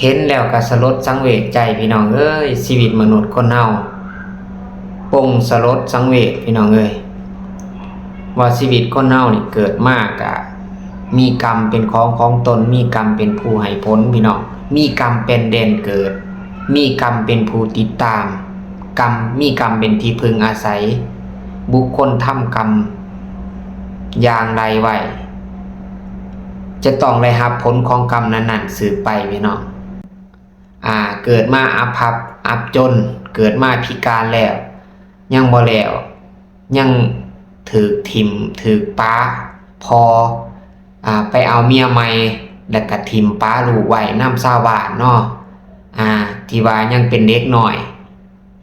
ເຫັນແລ້ວກໍສະຫຼົດສັງເວດໃຈພີ່ນ້ອງເອີຍ, ຊີວິດມະນຸດຄົນເຮົາປົງສະຫຼົດສັງເວດພີ່ນ້ອງເອີຍ, ວ່າຊີວິດຄົນເຮົານີ້ເກີດມາກະມີກຳເປັນຂອງຂອງຕົນ, ມີກຳເປັນຜູ້ໃຫ້ຜົນພີ່ນ້ອງ, ມີກຳເປັນແດນເກີດ, ມີກຳເປັນຜູ້ຕິດຕາມ, ກຳ ມີກຳເປັນທີ່ເພິ່ງອາໄສ. ບຸກຄົນທຳກຳຢ່າງໃດໄວ້ ຈະຕ້ອງໄດ້ຮັບຜົນຂອງກຳນັ້ນໆສືບໄປພີ່ນ້ອງ. ອາ ເກີດມາອັບພັບອັບຈົນ, ເກີດມາພິການແລ້ວ ຍັງບໍ່ແລ້ວ ຍັງຖືກຖິ້ມຖືກປາ, ພໍ່ ອາ ໄປເອົາເມຍໃໝ່ ແລ້ວກະຖິ້ມປາລູກໄວ້ນຳຊາວບ້ານເນາະ, ອາ ທີ່ວ່າຍັງເປັນເດັກນ້ອຍ,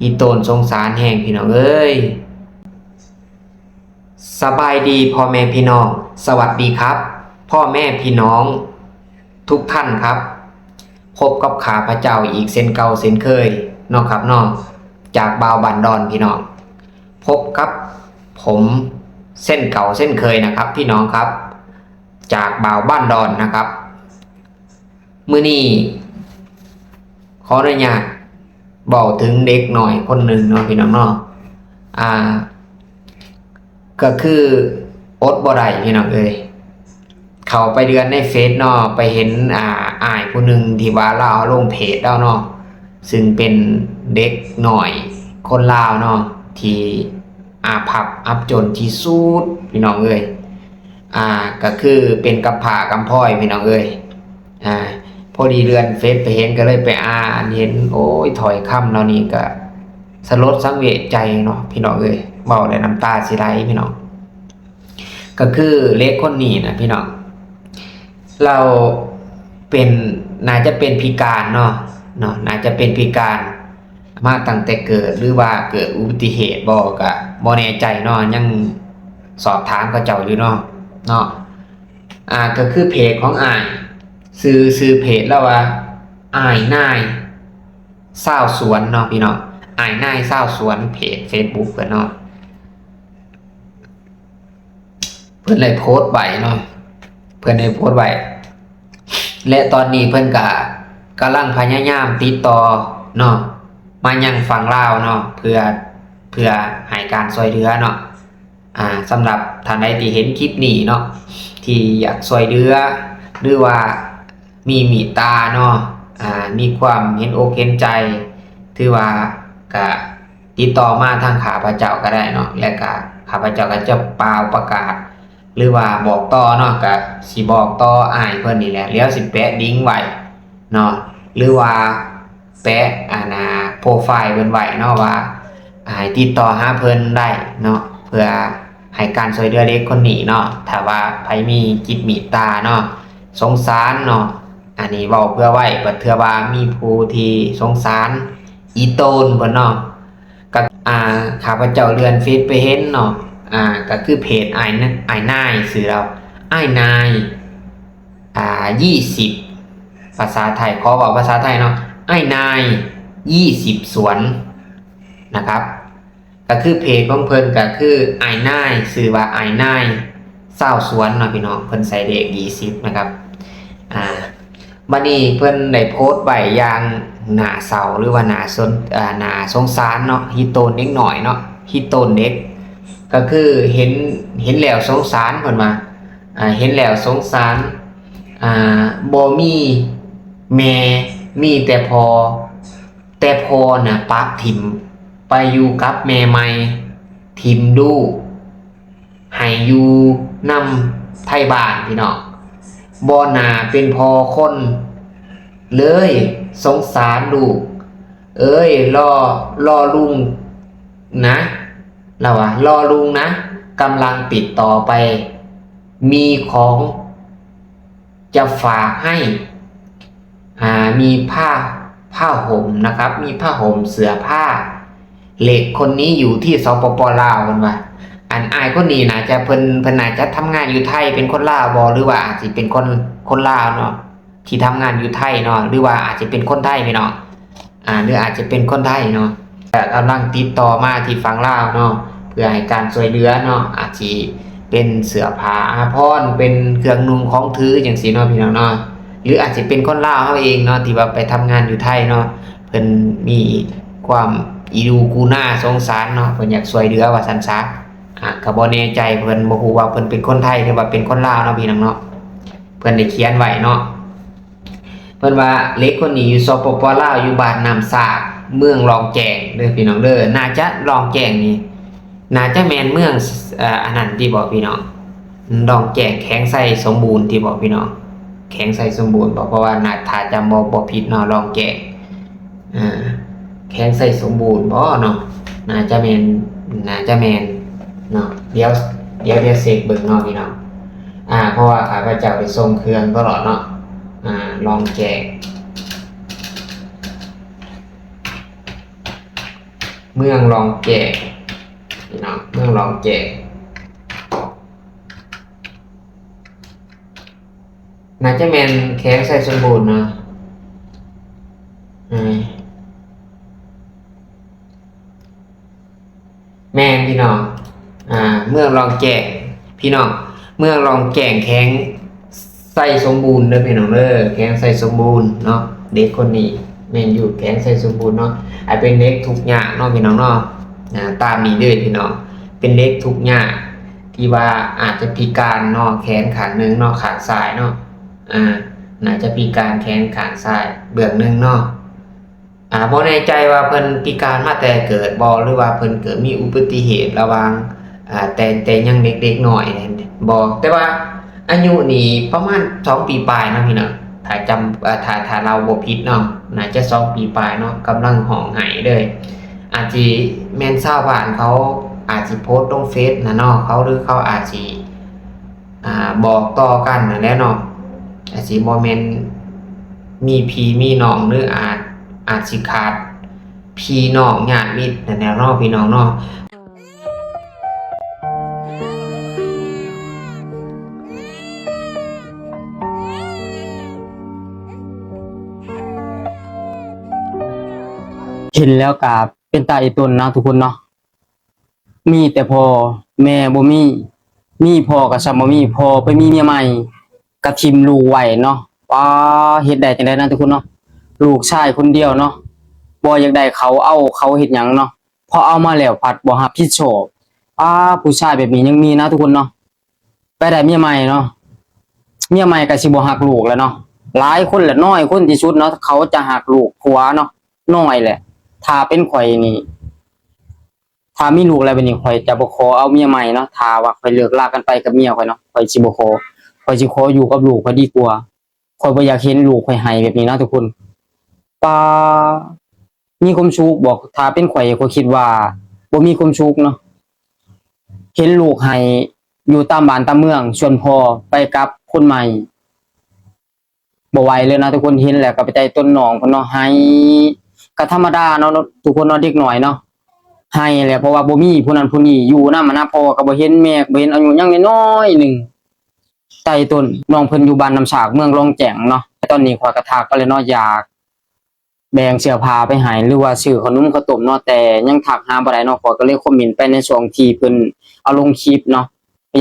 ອີ່ຕົນສົງສານແຮງພີ່ນ້ອງເອີຍ. ສະບາຍດີພໍ່ແມ່ພີ່ນ້ອງ, ສະຫວັດດີຄັບພໍ່ແມ່ພີ່ນ້ອງທຸກທ່ານຄັບ. ພົບກັບຂ້າພະເຈົ້າອີກເຊັ່ນເກົ່າເຊັ່ນເຄີຍເນາະຄັບເນາະ, ຈາກບ່າວບ້ານດອນພີ່ນ້ອງ. ພົບກັບຜົມເຊັ່ນເກົ່າເຊັ່ນເຄີຍນະຄັບພີ່ນ້ອງຄັບ, ຈາກບ່າວບ້ານດອນນະຄັບ. ມື້ນີ້ຂໍອະນຸຍາດເວົ້າເຖິງເດັກນ້ອຍຄົນໜຶ່ງເນາະພີ່ນ້ອງເນາະ, ອາ ກໍຄືອົດບໍ່ໄດ້ພີ່ນ້ອງເອີຍ, ເຂົ້າໄປເລື່ອນໃນເຟສເນາະ, ໄປເຫັນ ອາ ອ້າຍຜູ້ໜຶ່ງທີ່ວ່າລາວລົງເພຈລາວເນາະ, ຊຶ່ງເປັນເດັກນ້ອຍຄົນລາວເນາະ ທີ່ອັບພັບອັບຈົນທີ່ສຸດພີ່ນ້ອງເອີຍ. ອາ ກໍຄືເປັນກຳພ້າກຳພ້ອຍພີ່ນ້ອງເອີຍ. ອາ ພໍດີເລື່ອນເຟສໄປເຫັນ ກໍເລີຍໄປອ່ານເຫັນ, ໂອ້ຍ ຖ້ອຍຄຳເຫຼົ່ານີ້ກໍສະຫຼົດສັງເວດໃຈເນາະພີ່ນ້ອງເອີຍ, ເວົ້າແລ້ວນ້ຳຕາຊິໄຫຼພີ່ນ້ອງ. ກໍຄືເດັກຄົນນີ້ນະພີ່ນ້ອງ, ລາວເປັນ ໜ້າຈະເປັນພິການເນາະ ເນາະ, ໜ້າຈະເປັນພິການມາຕັ້ງແຕ່ເກີດ ຫຼືວ່າເກີດອຸບັດຕິເຫດບໍ່ ກໍບໍ່ແນ່ໃຈເນາະ, ຍັງສອບຖາມເຂົາເຈົ້າຢູ່ເນາະ ເນາະ. ອາ ກໍຄືເພຈຂອງອ້າຍ ຊື່ ຊື່ເພຈລາວວ່າ ອ້າຍນາຍຊາວສວນເນາະພີ່ນ້ອງ, ອ້າຍນາຍຊາວສວນ, ເພຈເຟສບຸກເພິ່ນເນາະ. ເພິ່ນໄດ້ໂພສໄວ້ເນາະ, ເພິ່ນໄດ້ໂພສໄວ້ ແລະ ຕອນນີ້ເພິ່ນກະກຳລັງພະຍາຍາມຕິດຕໍ່ເນາະ ມາຍັງຝັ່ງລາວເນາະ ເພື່ອ ເພື່ອໃຫ້ການຊ່ວຍເຫຼືອເນາະ. ອາ ສຳລັບທ່ານໃດທີ່ເຫັນຄລິບນີ້ເນາະ ທີ່ຢາກຊ່ວຍເຫຼືອ ຫຼືວ່າມີເມດຕາເນາະ, ອາ ມີຄວາມເຫັນອົກເຫັນໃຈ, ຖືວ່າກະ ຕິດຕໍ່ມາທາງຂ້າພະເຈົ້າກໍໄດ້ເນາະ, ແລ້ວກະຂ້າພະເຈົ້າກໍຈະປ່າວປະກາດ ຫຼືວ່າບອກຕໍ່ເນາະ, ກະຊິບອກຕໍ່ອ້າຍເພິ່ນນີ້ແຫຼະ, ແລ້ວຊິແປະລິ້ງໄວ້ເນາະ ຫຼືວ່າແປະ ອັນນ່າ ໂປຣໄຟລ໌ເພິ່ນໄວ້ເນາະ ວ່າໃຫ້ຕິດຕໍ່ຫາເພິ່ນໄດ້ເນາະ ເພື່ອໃຫ້ການຊ່ວຍເຫຼືອເດັກຄົນນີ້ເນາະ. ຖ້າວ່າໃຜມີຈິດເມດຕາເນາະ ສົງສານເນາະ, ອັນນີ້ເວົ້າເພື່ອໄວ້ ເພື່ອວ່າມີຜູ້ທີ່ສົງສານອີ່ຕົນເພິ່ນເນາະ. ກໍ ອ່າ ຂ້າພະເຈົ້າເລື່ອນເຟສໄປເຫັນເນາະ, ອ່າ ກໍຄືເພຈອ້າຍນ- ອ້າຍນາຍ ຊື່ລາວ ອ້າຍນາຍ ອ່າ ຍີ່ສິບ ພາສາໄທ, ຂໍເວົ້າພາສາໄທເນາະ, ອ້າຍນາຍຍີ່ສິບສວນນະຄັບ. ກໍຄືເພຈຂອງເພິ່ນກໍຄືອ້າຍນາຍ ຊື່ວ່າອ້າຍນາຍຊາວສວນເນາະພີ່ນ້ອງ, ເພິ່ນໃສ່ເລກຍີ່ສິບນະຄັບ. ອ່າ ບັດນີ້ເພິ່ນໄດ້ໂພສໄວ້ຢ່າງໜ້າເສົ້າ ຫຼືວ່າໜ້າສົນ- ເອີ່ ໜ້າສົງສານເນາະ, ຮີໂຕນເດັກນ້ອຍເນາະ, ຮີໂຕນເດັກ ກໍຄືເຫັນ ເຫັນແລ້ວສົງສານ ເພິ່ນວ່າ ເຫັນແລ້ວສົງສານ. ບໍ່ມີແມ່ ມີແຕ່ພໍ່, ແຕ່ພໍ່ນະປະຖິ້ມ ໄປຢູ່ກັບແມ່ໃໝ່, ຖິ້ມລູກ ໃຫ້ຢູ່ນຳໄທບ້ານພີ່ນ້ອງ, ບໍ່ໜ້າເປັນພໍ່ຄົນເລີຍ, ສົງສານລູກເອີຍ. ລໍ- ລໍລຸງນະ ລາວວ່າ ລໍລຸງນະ ກຳລັງຕິດຕໍ່ໄປ, ມີຂອງຈະຝາກໃຫ້. ອ່າ ມີຜ້າ- ຜ້າຫົ່ມນະຄັບ, ມີຜ້າຫົ່ມ ເສື້ອຜ້າ. ເດັກຄົນນີ້ຢູ່ທີ່ ສປປ ລາວ ເພິ່ນວ່າ. ອັນອ້າຍຄົນນີ້ໜ້າຈະ ເພິ່ນ- ເພິ່ນໜ້າຈະທຳງານຢູ່ໄທ ເປັນຄົນລາວບໍ່ ຫຼືວ່າອາດຊິເປັນຄົນ- ຄົນລາວເນາະ ທີ່ທຳງານຢູ່ໄທເນາະ ຫຼືວ່າອາດຈະເປັນຄົນໄທພີ່ນ້ອງ. ອ່າ ຫຼືອາດຈະເປັນຄົນໄທເນາະ, ກະກຳລັງຕິດຕໍ່ມາທີ່ຝັ່ງລາວເນາະ ເພື່ອໃຫ້ການຊ່ວຍເຫຼືອເນາະ, ອາດຊິເປັນເສື້ອຜ້າອາພອນ ເປັນເຄື່ອງນຸ່ງຂອງຖືຈັ່ງຊີ້ເນາະ ພີ່ນ້ອງເນາະ. ຫຼືອາດຊິເປັນຄົນລາວເຮົາເອງເນາະ ທີ່ວ່າໄປທຳງານຢູ່ໄທເນາະ ເພິ່ນມີຄວາມອີດູກູນາສົງສານເນາະ ເພິ່ນຢາກຊ່ວຍເຫຼືອວ່າຊັ້ນຊະ. ອາ ກໍບໍ່ແນ່ໃຈ ເພິ່ນບໍ່ຮູ້ວ່າເພິ່ນເປັນຄົນໄທ ຫຼືວ່າເປັນຄົນລາວເນາະ ພີ່ນ້ອງເນາະ ເພິ່ນໄດ້ຂຽນໄວ້ເນາະ. ເພິ່ນວ່າເດັກຄົນນີ້ຢູ່ ສປປ ລາວ ຢູ່ບ້ານນ້ຳຊາກ ເມືອງລ່ອງແຈ້ງເດີພີ່ນ້ອງເດີ. ໜ້າຈະລ່ອງແຈ້ງນີ້ ໜ້າຈະແມ່ນເມືອງ ເອີ ອັນນັ້ນຕິບໍພີ່ນ້ອງ? ລ່ອງແຈ້ງ ແຂວງໄຊສົມບູນຕິບໍພີ່ນ້ອງ? ແຂວງໄຊສົມບູນບໍ? ເພາະວ່າໜ້າ ຖ້າຈຳບໍ່ ບໍ່ຜິດເນາະ ລ່ອງແຈ້ງ ອ່າ ແຂວງໄຊສົມບູນບໍເນາະ? ໜ້າຈະແມ່ນ ໜ້າຈະແມ່ນເນາະ. ດຽວ ດຽວ ດຽວເຊັກເບິ່ງເນາະພີ່ນ້ອງ. ອ່າ ເພາະວ່າຂ້າພະເຈົ້າໄດ້ສົ່ງເຄື່ອງຕະຫຼອດເນາະ. ອ່າ ລ່ອງແຈ້ງ ເມືອງລ່ອງແຈ້ງພີ່ນ້ອງ ເມືອງລ່ອງແຈ້ງ ໜ້າຈະແມ່ນແຂວງໄຊສົມບູນເນາະ. ເອີ ແມ່ນພີ່ນ້ອງ ອ່າ ເມືອງລ່ອງແຈ້ງ ພີ່ນ້ອງ ເມືອງລ່ອງແຈ້ງ ແຂວງໄຊສົມບູນເດີພີ່ນ້ອງເດີ ແຂວງໄຊສົມບູນເນາະ. ເດັກຄົນນີ້ແມ່ນຢູ່ແຂວງໄຊສົມບູນເນາະ ອາ ເປັນເດັກທຸກຍາກເນາະ ພີ່ນ້ອງເນາະ. ອ່າ ຕາມນີ້ເດີພີ່ນ້ອງ ເປັນເດັກທຸກຍາກ ທີ່ວ່າອາດຈະພິການເນາະ ແຂນຂ້າງໜຶ່ງເນາະ ຂ້າງຊ້າຍເນາະ ອ່າ ໜ້າຈະພິການແຂນຂ້າງຊ້າຍເບື້ອງໜຶ່ງເນາະ. ອ່າ ບໍ່ແນ່ໃຈວ່າເພິ່ນພິການມາແຕ່ເກີດບໍ່ ຫຼືວ່າເພິ່ນເກີດມີອຸບັດຕິເຫດລະຫວ່າງ ອ່າ ແຕ່ ແຕ່ຍັງເດັກໆນ້ອຍບໍ່ ແຕ່ວ່າອາຍຸນີ້ປະມານສອງປີປາຍເນາະພີ່ນ້ອງ ຖ້າຈຳ ເອີ ຖ້າ ຖ້າເຮົາບໍ່ຜິດເນາະ ໜ້າຈະສອງປີປາຍເນາະ ກຳລັງຮ້ອງໄຫ້ເລີຍ. ອາດຊິແມ່ນຊາວບ້ານເຂົາອາດຊິໂພສລົງເຟສນະເນາະ ເຂົາ ຫຼືເຂົາອາດຊິ ອ່າ ບອກຕໍ່ກັນຫັ້ນແຫຼະເນາະ ອາດຊິບໍ່ແມ່ນມີພີ່ມີນ້ອງ ຫຼືອາດ ອາດຊິຂາດພີ່ນ້ອງຍາດມິດຫັ້ນແຫຼະເນາະ ພີ່ນ້ອງເນາະ. ເຫັນແລ້ວກະເປັນຕາອີ່ຕົນເນາະທຸກຄົນເນາະ. ມີແຕ່ພໍ່ ແມ່ບໍ່ມີ ມີພໍ່ກໍຊ່ຳບໍ່ມີ ພໍ່ໄປມີເມຍໃໝ່ກໍຖິ້ມລູກໄວ້ເນາະ. ປ້າ ເຮັດໄດ້ຈັ່ງໃດນະທຸກຄົນເນາະ ລູກຊາຍຄົນດຽວເນາະ ບໍ່ຢາກໄດ້ເຂົາ ເອົາເຂົາເຮັດຫຍັງເນາະ ພໍເອົາມາແລ້ວພັດບໍ່ຮັບຜິດຊອບ. ປ້າ ຜູ້ຊາຍແບບນີ້ຍັງມີນະທຸກຄົນເນາະ ໄປໄດ້ເມຍໃໝ່ເນາະ ເມຍໃໝ່ກໍຊິບໍ່ຮັກລູກແລ້ວເນາະ. ຫຼາຍຄົນແຫຼະ ນ້ອຍຄົນທີ່ສຸດເນາະ ເຂົາຈະຮັກລູກຜົວເນາະ ນ້ອຍແຫຼະ. ຖ້າເປັນຂ້ອຍນີ້ ຖ້າມີລູກແລ້ວບາດນີ້ ຂ້ອຍຈະບໍ່ຂໍເອົາເມຍໃໝ່ເນາະ. ຖ້າວ່າຂ້ອຍເລີກລາກັນໄປກັບເມຍຂ້ອຍເນາະ ຂ້ອຍຊິບໍ່ຂໍ ຂ້ອຍຊິຂໍຢູ່ກັບລູກຂ້ອຍດີກວ່າ. ຂ້ອຍບໍ່ຢາກເຫັນລູກຂ້ອຍໄຫ້ແບບນີ້ເນາະທຸກຄົນ. ປ້າ ມີຄວາມສຸກບໍ? ຖ້າເປັນຂ້ອຍ ຂ້ອຍຄິດວ່າບໍ່ມີຄວາມສຸກເນາະ ເຫັນລູກໄຫ້ຢູ່ຕາມບ້ານຕາມເມືອງ ສ່ວນພໍ່ໄປກັບຄົນໃໝ່. ບໍ່ໄຫວເລີຍນະທຸກຄົນ ເຫັນແລ້ວກໍເປັນຕາອີ່ຕົນນ້ອງເພິ່ນເນາະ ໄຫ້ ກໍທຳມະດາເນາະທຸກຄົນເນາະ ເດັກນ້ອຍເນາະ ໄຫ້ແຫຼະ ເພາະວ່າບໍ່ມີຜູ້ນັ້ນຜູ້ນີ້ຢູ່ນຳຫັ້ນນະ ພໍ່ກໍບໍ່ເຫັນ ແມ່ກໍບໍ່ເຫັນ ອາຍຸຍັງນ້ອຍໆໜຶ່ງ. ຕາອີ່ຕົນ ນ້ອງເພິ່ນຢູ່ບ້ານນ້ຳຊາກ ເມືອງລ່ອງແຈ້ງເນາະ. ຕອນນີ້ຂ້ອຍກໍທັກໄປແລ້ວເນາະ ຢາກ ແບ່ງເສື້ອຜ້າໄປໃຫ້ ຫຼືວ່າຊື້ຂະໜົມເຂົ້າຕົ້ມເນາະ ແຕ່ຍັງທັກຫາບໍ່ໄດ້ເນາະ. ຂ້ອຍກໍເລີຍຄອມເມັນໄປໃນຊ່ອງທີ່ເພິ່ນເອົາລົງຄລິບເນາະ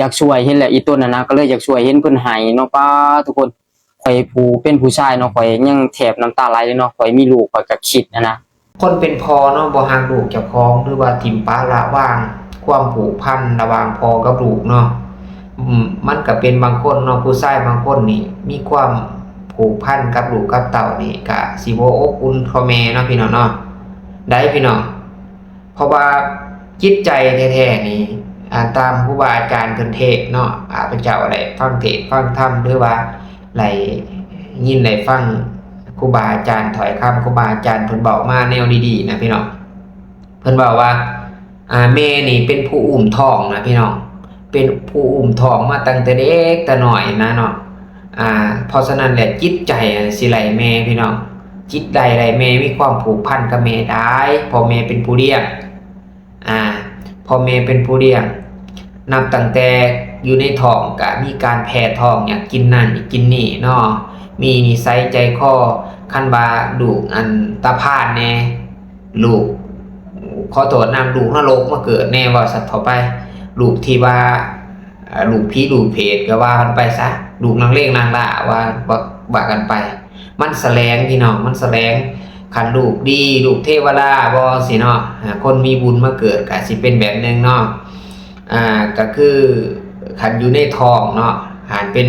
ຢາກຊ່ວຍ ເຫັນແລ້ວອີ່ຕົນຫັ້ນນະ ກໍເລີຍຢາກຊ່ວຍ ເຫັນເພິ່ນໄຫ້ເນາະ. ປ້າ ທຸກຄົນ ຂ້ອຍຜູ້ເປັນຜູ້ຊາຍເນາະ ຂ້ອຍຍັງແທບນ້ຳຕາໄຫຼເລີຍເນາະ ຂ້ອຍມີລູກ ຂ້ອຍກໍຄິດຫັ້ນນະ. ຄົນເປັນພໍ່ເນາະ ບໍ່ຮັກລູກເຈົ້າຂອງ ຫຼືວ່າຖິ້ມປະລະວາງຄວາມຜູກພັນລະຫວ່າງພໍ່ກັບລູກເນາະ ອືມ ມັນກໍເປັນບາງຄົນເນາະ ຜູ້ຊາຍບາງຄົນນີ້ມີຄວາມຜູກພັນກັບລູກກັບເຕົ້ານີ້ ກະຊິບໍ່ອົບອຸ່ນເທົ່າແມ່ເນາະ ພີ່ນ້ອງເນາະ ໄດ໋ພີ່ນ້ອງ. ເພາະວ່າຈິດໃຈແທ້ໆນີ້ ອ່າ ຕາມຄູບາອາຈານເພິ່ນເທດເນາະ ຂ້າພະເຈົ້າໄດ້ຟັງເທດຟັງທຳ ຫຼືວ່າໄດ້ຍິນໄດ້ຟັງຄູບາອາຈານ ຖ້ອຍຄຳຄູບາອາຈານເພິ່ນເວົ້າມາແນວດີໆນະພີ່ນ້ອງ ເພິ່ນເວົ້າວ່າ ອ່າ ແມ່ນີ້ເປັນຜູ້ອຸ້ມທ້ອງນະພີ່ນ້ອງ ເປັນຜູ້ອຸ້ມທ້ອງມາຕັ້ງແຕ່ເດັກແຕ່ນ້ອຍນະເນາະ. ອ່າ ເພາະສະນັ້ນແຫຼະ ຈິດໃຈຊິໄລ່ແມ່ພີ່ນ້ອງ ຈິດໃຈໄລ່ແມ່ ມີຄວາມຜູກພັນກັບແມ່ຫຼາຍ ເພາະແມ່ເປັນຜູ້ລ້ຽງ ອ່າ ພໍ່ແມ່ເປັນຜູ້ລ້ຽງ ນັບຕັ້ງແຕ່ຢູ່ໃນທ້ອງກະມີການແພ້ທ້ອງ ຢາກກິນນັ້ນຢາກກິນນີ້ເນາະ ມີນິໄສໃຈຄໍ ຄັນວ່າລູກອັນຕາພານແດ່ ລູກ ຂໍໂທດນຳ ລູກນະລົກມາເກີດແດ່ ເວົ້າສັດເຂົ້າໄປ ລູກທີ່ວ່າ ອ່າ ລູກຜີລູກເຜດກໍວ່າກັນໄປຊະ ລູກນັກເລງນັກລ້າວ່າ ບັກ ວ່າກັນໄປ. ມັນສະແຫຼງພີ່ນ້ອງ ມັນສະແຫຼງ. ຄັນລູກດີ ລູກເທວະລາບໍ່ຊີ້ເນາະ ອາ ຄົນມີບຸນມາເກີດກະຊິເປັນແບບໜຶ່ງເນາະ. ອາ ກະຄືຄັນຢູ່ໃນທ້ອງເນາະ ຫາກເປັນ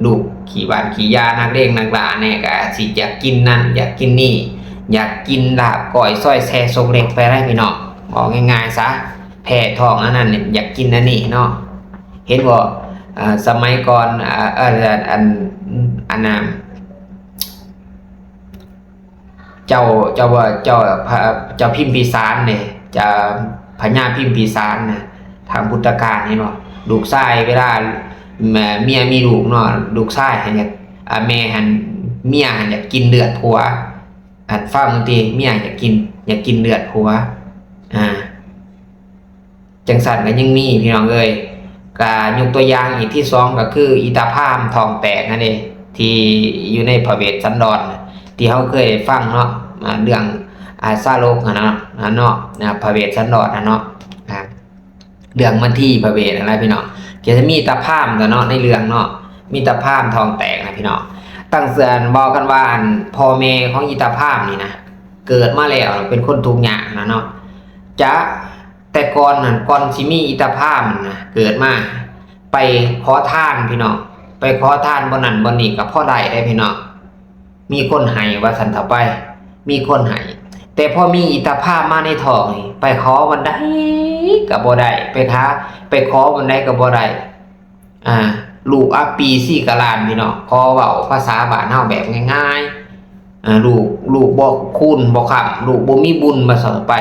ລູກຂີ້ບ້ານຂີ້ຢາ ນັກເລງນັກຫຼ້າແດ່ ກະຊິຢາກກິນນັ້ນ ຢາກກິນນີ້ ຢາກກິນລາບກ້ອຍຊອຍແຊຊອກເລັກໄປໄດ້ພີ່ນ້ອງ. ເວົ້າງ່າຍໆຊະ ແພ້ທ້ອງອັນນັ້ນ ຢາກກິນອັນນີ້ເນາະ. ເຫັນບໍ່ ອາ ສະໄໝກ່ອນ ອາ ອັນ ອັນ ອັນນະ ເຈົ້າ ເຈົ້າວ່າ ເຈົ້າ ພະ ເຈົ້າພິມພິສານເດ້ ຈະ ພະຍາພິມພິສານນະ ທາງພຸດທະການ ເຫັນບໍ່? ລູກຊາຍເວລາ ແມ່ ເມຍມີລູກເນາະ ລູກຊາຍຫັ້ນຢາກ ອາ ແມ່ຫັ້ນ ເມຍຫັ້ນຢາກກິນເລືອດຜົວ. ອັນ ຟັງເບິ່ງຕິ ເມຍຢາກກິນ ຢາກກິນເລືອດຜົວ. ອາ ຈັ່ງຊັ້ນກໍຍັງມີພີ່ນ້ອງເອີຍ. ກະຍົກຕົວຢ່າງອີກທີສອງ ກໍຄືອີຕາພາມທ້ອງແຕກຫັ້ນເດ້ ທີ່ຢູ່ໃນພະເວດສັນດອນ ທີ່ເຮົາເຄີຍໄດ້ຟັງເນາະ ອາ ເລື່ອງ ອາ ຊາລົກຫັ້ນນະເນາະ ອາ ພະເວດສັນດອນຫັ້ນເນາະ ອາ ເລື່ອງມັນທີພະເວດຫັ້ນລະພີ່ນ້ອງ. ກໍຈະມີຕາພາມຕົວເນາະ ໃນເລື່ອງເນາະ ມີຕາພາມທ້ອງແຕກນະພີ່ນ້ອງ. ຕັ້ງແຕ່ເວົ້າກັນວ່າ ອັນ ພໍ່ແມ່ຂອງອີຕາພາມນີ້ນະ ເກີດມາແລ້ວເປັນຄົນທຸກຍາກນະເນາະ ຈະ ແຕ່ກ່ອນນັ້ນ ກ່ອນຊິມີອີຕາພາມນະ ເກີດມາ ໄປຂໍທານພີ່ນ້ອງ ໄປຂໍທານບ່ອນນັ້ນບ່ອນນີ້ກໍພໍໄດ້ເດ້ພີ່ນ້ອງ ມີຄົນໃຫ້ວ່າຊັ້ນເຖາະໄປ ມີຄົນໃຫ້. ແຕ່ພໍມີອີຕາພາມມາໃນທ້ອງນີ້ ໄປຂໍບ່ອນໃດກໍບໍ່ໄດ້ ໄປຫາ ໄປຂໍບ່ອນໃດກໍບໍ່ໄດ້. ອາ ລູກອັບປີຊີກະລານພີ່ນ້ອງ ຂໍເວົ້າພາສາບ້ານເຮົາແບບງ່າຍໆ ອາ ລູກ ລູກບໍ່ຄູນບໍ່ຄ້ຳ ລູກບໍ່ມີບຸນວ່າຊັ້ນໄປ.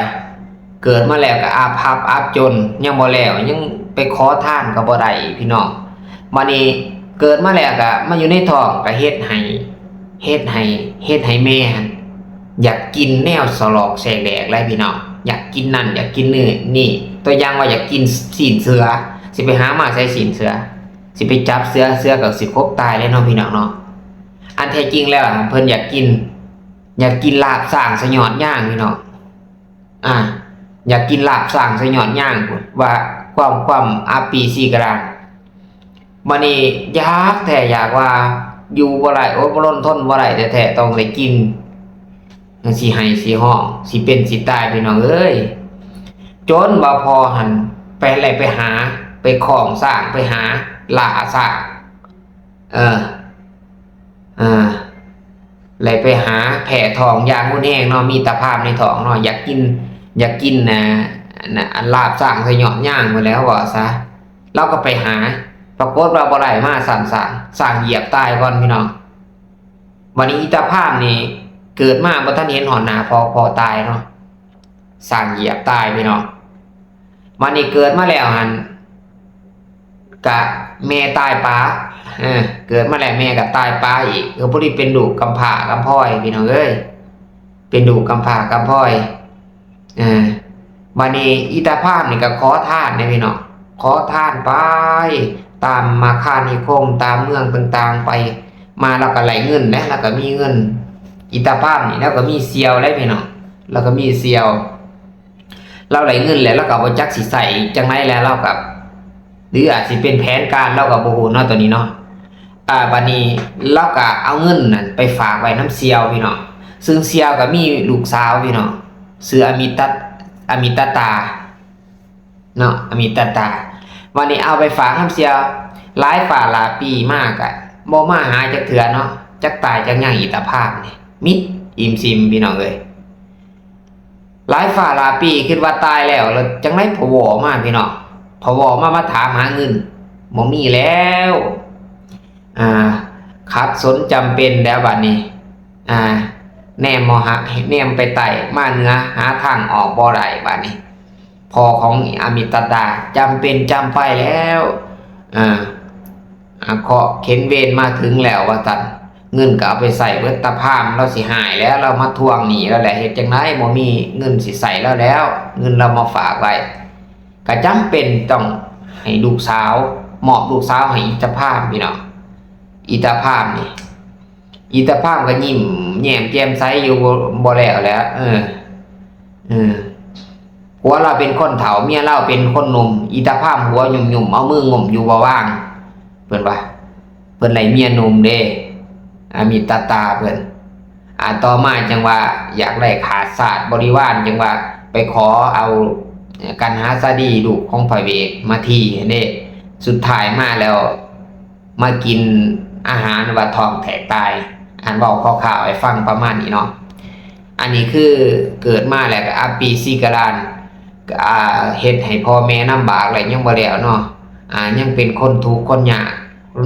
ເກີດມາແລ້ວກໍອັບຫັບອັບຈົນ ຍັງບໍ່ແລ້ວ ຍັງໄປຂໍທານກໍບໍ່ໄດ້ອີກພີ່ນ້ອງ. ບາດນີ້ເກີດມາແລ້ວກໍມາຢູ່ໃນທ້ອງ ກໍເຮັດໃຫ້ ເຮັດໃຫ້ ເຮັດໃຫ້ແມ່ຫັ້ນຢາກກິນແນວສະຫຼອກແສກແດກຫຼາຍພີ່ນ້ອງ ຢາກກິນນັ້ນ ຢາກກິນນີ້ ນີ້ ຕົວຢ່າງວ່າຢາກກິນຊີ້ນເສືອ ຊິໄປຫາມາໃສຊີ້ນເສືອ ຊິໄປຈັບເສືອ ເສືອກໍຊິຂົບຕາຍແລ້ວເນາະພີ່ນ້ອງເນາະ. ອັນແທ້ຈິງແລ້ວເພິ່ນຢາກກິນ ຢາກກິນລາບຊ້າງສະຍອດຍາງພີ່ນ້ອງ ອາ ຢາກກິນລາບຊ້າງສະຍອດຍາງພຸ້ນ ວ່າຄວາມ ຄວາມອັບປີຊີກະລານ. ບາດນີ້ຢາກແທ້ຢາກວ່າຢູ່ບໍ່ໄດ້ ອົດບໍ່ລົນທົນບໍ່ໄດ້ແທ້ໆ ຕ້ອງໄດ້ກິນ ຊິໄຫ້ຊິຮ້ອງ ຊິເປັນຊິຕາຍພີ່ນ້ອງເອີຍ. ຈົນວ່າພໍ່ຫັ້ນໄປ ໄດ້ໄປຫາ ໄປຄ້ອງຊ້າງ ໄປຫາລ່າຊ້າງ ເອີ ເອີ ແລ້ວໄປຫາແພ້ທ້ອງຢ່າງຮຸນແຮງເນາະ ມີຕາພາມໃນທ້ອງເນາະ ຢາກກິນ ຢາກກິນ ນະ ອັນລາບຊ້າງສະຍອດຍາງພຸ້ນແຫຼະ ເວົ້າຊະ. ລາວກໍໄປຫາ ປາກົດວ່າບໍ່ໄດ້ມາຊ້ຳຊ້າງ ຊ້າງຢຽບຕາຍກ່ອນພີ່ນ້ອງ. ບາດນີ້ອີຕາພາມນີ້ເກີດມາບໍ່ທັນເຫັນຮອດໜ້າພໍ່ ພໍ່ຕາຍເນາະ ຊ້າງຢຽບຕາຍພີ່ນ້ອງ. ບາດນີ້ເກີດມາແລ້ວຫັ້ນ ກະແມ່ຕາຍປາ ເອີ ເກີດມາແລ້ວແມ່ກໍຕາຍປາອີກ ກໍພໍດີເປັນລູກກຳພ້າກຳພ້ອຍພີ່ນ້ອງເອີຍ ເປັນລູກກຳພ້າກຳພ້ອຍ. ເອີ ບາດນີ້ອີຕາພາມນີ້ກໍຂໍທານເດ້ພີ່ນ້ອງ ຂໍທານໄປຕາມມາຄານິຄົມ ຕາມເມືອງຕ່າງໆໄປ ມາລາວກໍໄດ້ເງິນແຫຼະ ລາວກໍມີເງິນ. ອີຕາພາມນີ້ລາວກໍມີສ່ຽວເດ້ພີ່ນ້ອງ ລາວກໍມີສ່ຽວ ລາວໄດ້ເງິນແລ້ວ ລາວກໍບໍ່ຈັກຊິໃຊ້ຈັ່ງໃດແລ້ວ ລາວກໍ ຫຼືອາດຊິເປັນແຜນການ ລາວກໍບໍ່ຮູ້ເນາະ ໂຕນີ້ເນາະ. ອາ ບາດນີ້ລາວກໍເອົາເງິນນັ້ນໄປຝາກໄວ້ນຳສ່ຽວພີ່ນ້ອງ ຊຶ່ງສ່ຽວກໍມີລູກສາວພີ່ນ້ອງ ຊື່ອາມິຕະ ອາມິຕະຕາເນາະ ອາມິຕະຕາ. ບາດນີ້ເອົາໄປຝາກນຳສ່ຽວ ຫຼາຍຟ້າຫຼາຍປີມາກໍບໍ່ມາຫາຈັກເທື່ອເນາະ ຈັກຕາຍຈັກຫຍັງ ອີຕາພາມນີ້ມິດອີ່ມຊິມພີ່ນ້ອງເອີຍ. ຫຼາຍຟ້າຫຼາຍປີຄິດວ່າຕາຍແລ້ວ ແລ້ວຈັ່ງໃດພະວໍມາພີ່ນ້ອງ ພະວໍມາ ມາຖາມຫາເງິນ ບໍ່ມີແລ້ວ. ອາ ຂັດສົນຈຳເປັນແລ້ວບາດນີ້ ອາ ແນມມາຫາ ແນມໄປໃຕ້ມາເໜືອ ຫາທາງອອກບໍ່ໄດ້ບາດນີ້. ພໍ່ຂອງອາມິຕະຕາຈຳເປັນຈຳໄປແລ້ວ ອາ ອາ ເຄາະເຂັນເວນມາເຖິງແລ້ວວ່າຊັ້ນ ເງິນກໍເອົາໄປໃຊ້ເບິດ ຕາພາມລາວຊິຫາຍແລ້ວ ລາວມາທວງໜີ້ລາວແຫຼະ ເຮັດຈັ່ງໃດບໍ່ມີເງິນຊິໃຊ້ລາວແລ້ວ ເງິນລາວມາຝາກໄວ້ ກໍຈຳເປັນຕ້ອງໃຫ້ລູກສາວ ມອບລູກສາວໃຫ້ອີຕາພາມພີ່ນ້ອງ. ອີຕາພາມນີ້ ອີຕາພາມກໍຍິ້ມແຍ້ມແຈ່ມໃສຢູ່ ບໍ່ ບໍ່ແລ້ວແຫຼະ ເອີ ເອີ. ຜົວລາວເປັນຄົນເຖົ້າ ເມຍລາວເປັນຄົນໜຸ່ມ ອີຕາພາມຫົວຫຍຸ່ມໆ ເອົາມືຫງຸ້ມຢູ່ບໍ່ວາງ ເພິ່ນວ່າ ເພິ່ນໄດ້ເມຍໜຸ່ມເດ້. ອາ ມິດຕາຕາເພິ່ນ. ອາ ຕໍ່ມາຈັ່ງວ່າຢາກໄດ້ຂ້າຊາດບໍລິວານ ຈັ່ງວ່າໄປຂໍເອົາກັນຫາສາລີ ລູກຂອງພະເວກມາທີຫັ້ນເດ້. ສຸດທ້າຍມາແລ້ວມາກິນອາຫານວ່າທ້ອງແຕກຕາຍ. ອັນເວົ້າຄ່າວໆໃຫ້ຟັງປະມານນີ້ເນາະ. ອັນນີ້ຄືເກີດມາແລ້ວກໍອັບປີຊີກະລານ ອາ ເຮັດໃຫ້ພໍ່ແມ່ລຳບາກ ແລະ ຍັງບໍ່ແລ້ວເນາະ ອາ ຍັງເປັນຄົນທຸກຄົນຍາກ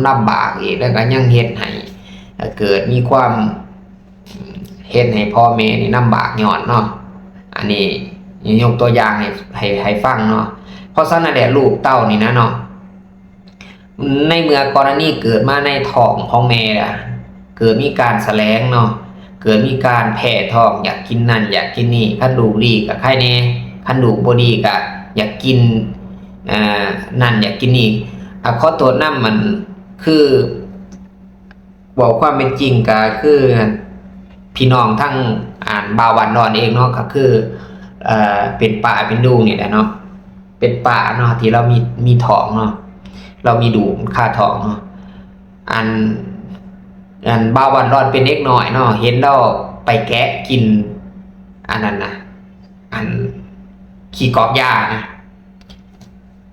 ລຳບາກອີກ ແລ້ວກໍຍັງເຮັດໃຫ້ເກີດມີຄວາມ ເຮັດໃຫ້ພໍ່ແມ່ນີ້ລຳບາກຍ້ອນເນາະ. ອັນນີ້ຍົກຕົວຢ່າງໃຫ້ ໃຫ້ ໃຫ້ຟັງເນາະ. ເພາະສະນັ້ນແຫຼະ ລູກເຕົ້ານີ້ນະເນາະ ໃນເມື່ອກໍລະນີເກີດມາໃນທ້ອງຂອງແມ່ລະ ເກີດມີການສະແຫຼງເນາະ ເກີດມີການແພ້ທ້ອງ ຢາກກິນນັ້ນຢາກກິນນີ້ ຄັນລູກດີກໍໃຄແດ່ ຄັນລູກບໍ່ດີກໍຢາກກິນ ເອີ ນັ້ນຢາກກິນນີ້. ອາ ຂໍໂທດນຳ ມັນຄື ເວົ້າຄວາມເປັນຈິງກໍຄື ພີ່ນ້ອງທັງ ອ່າ ບ່າວບ້ານດອນເອງເນາະ ກໍຄື ເປັນປ້າເປັນລຸງນີ້ແຫຼະເນາະ ເປັນປ້າເນາະ ທີ່ລາວມີ ມີທ້ອງເນາະ ລາວມີດູກຄາທ້ອງເນາະ. ອັນ ອັນບ່າວບ້ານດອນເປັນເດັກນ້ອຍເນາະ ເຫັນລາວໄປແກະກິນ ອັນນັ້ນນະ ອັນ ຂີ້ກອກຢານະ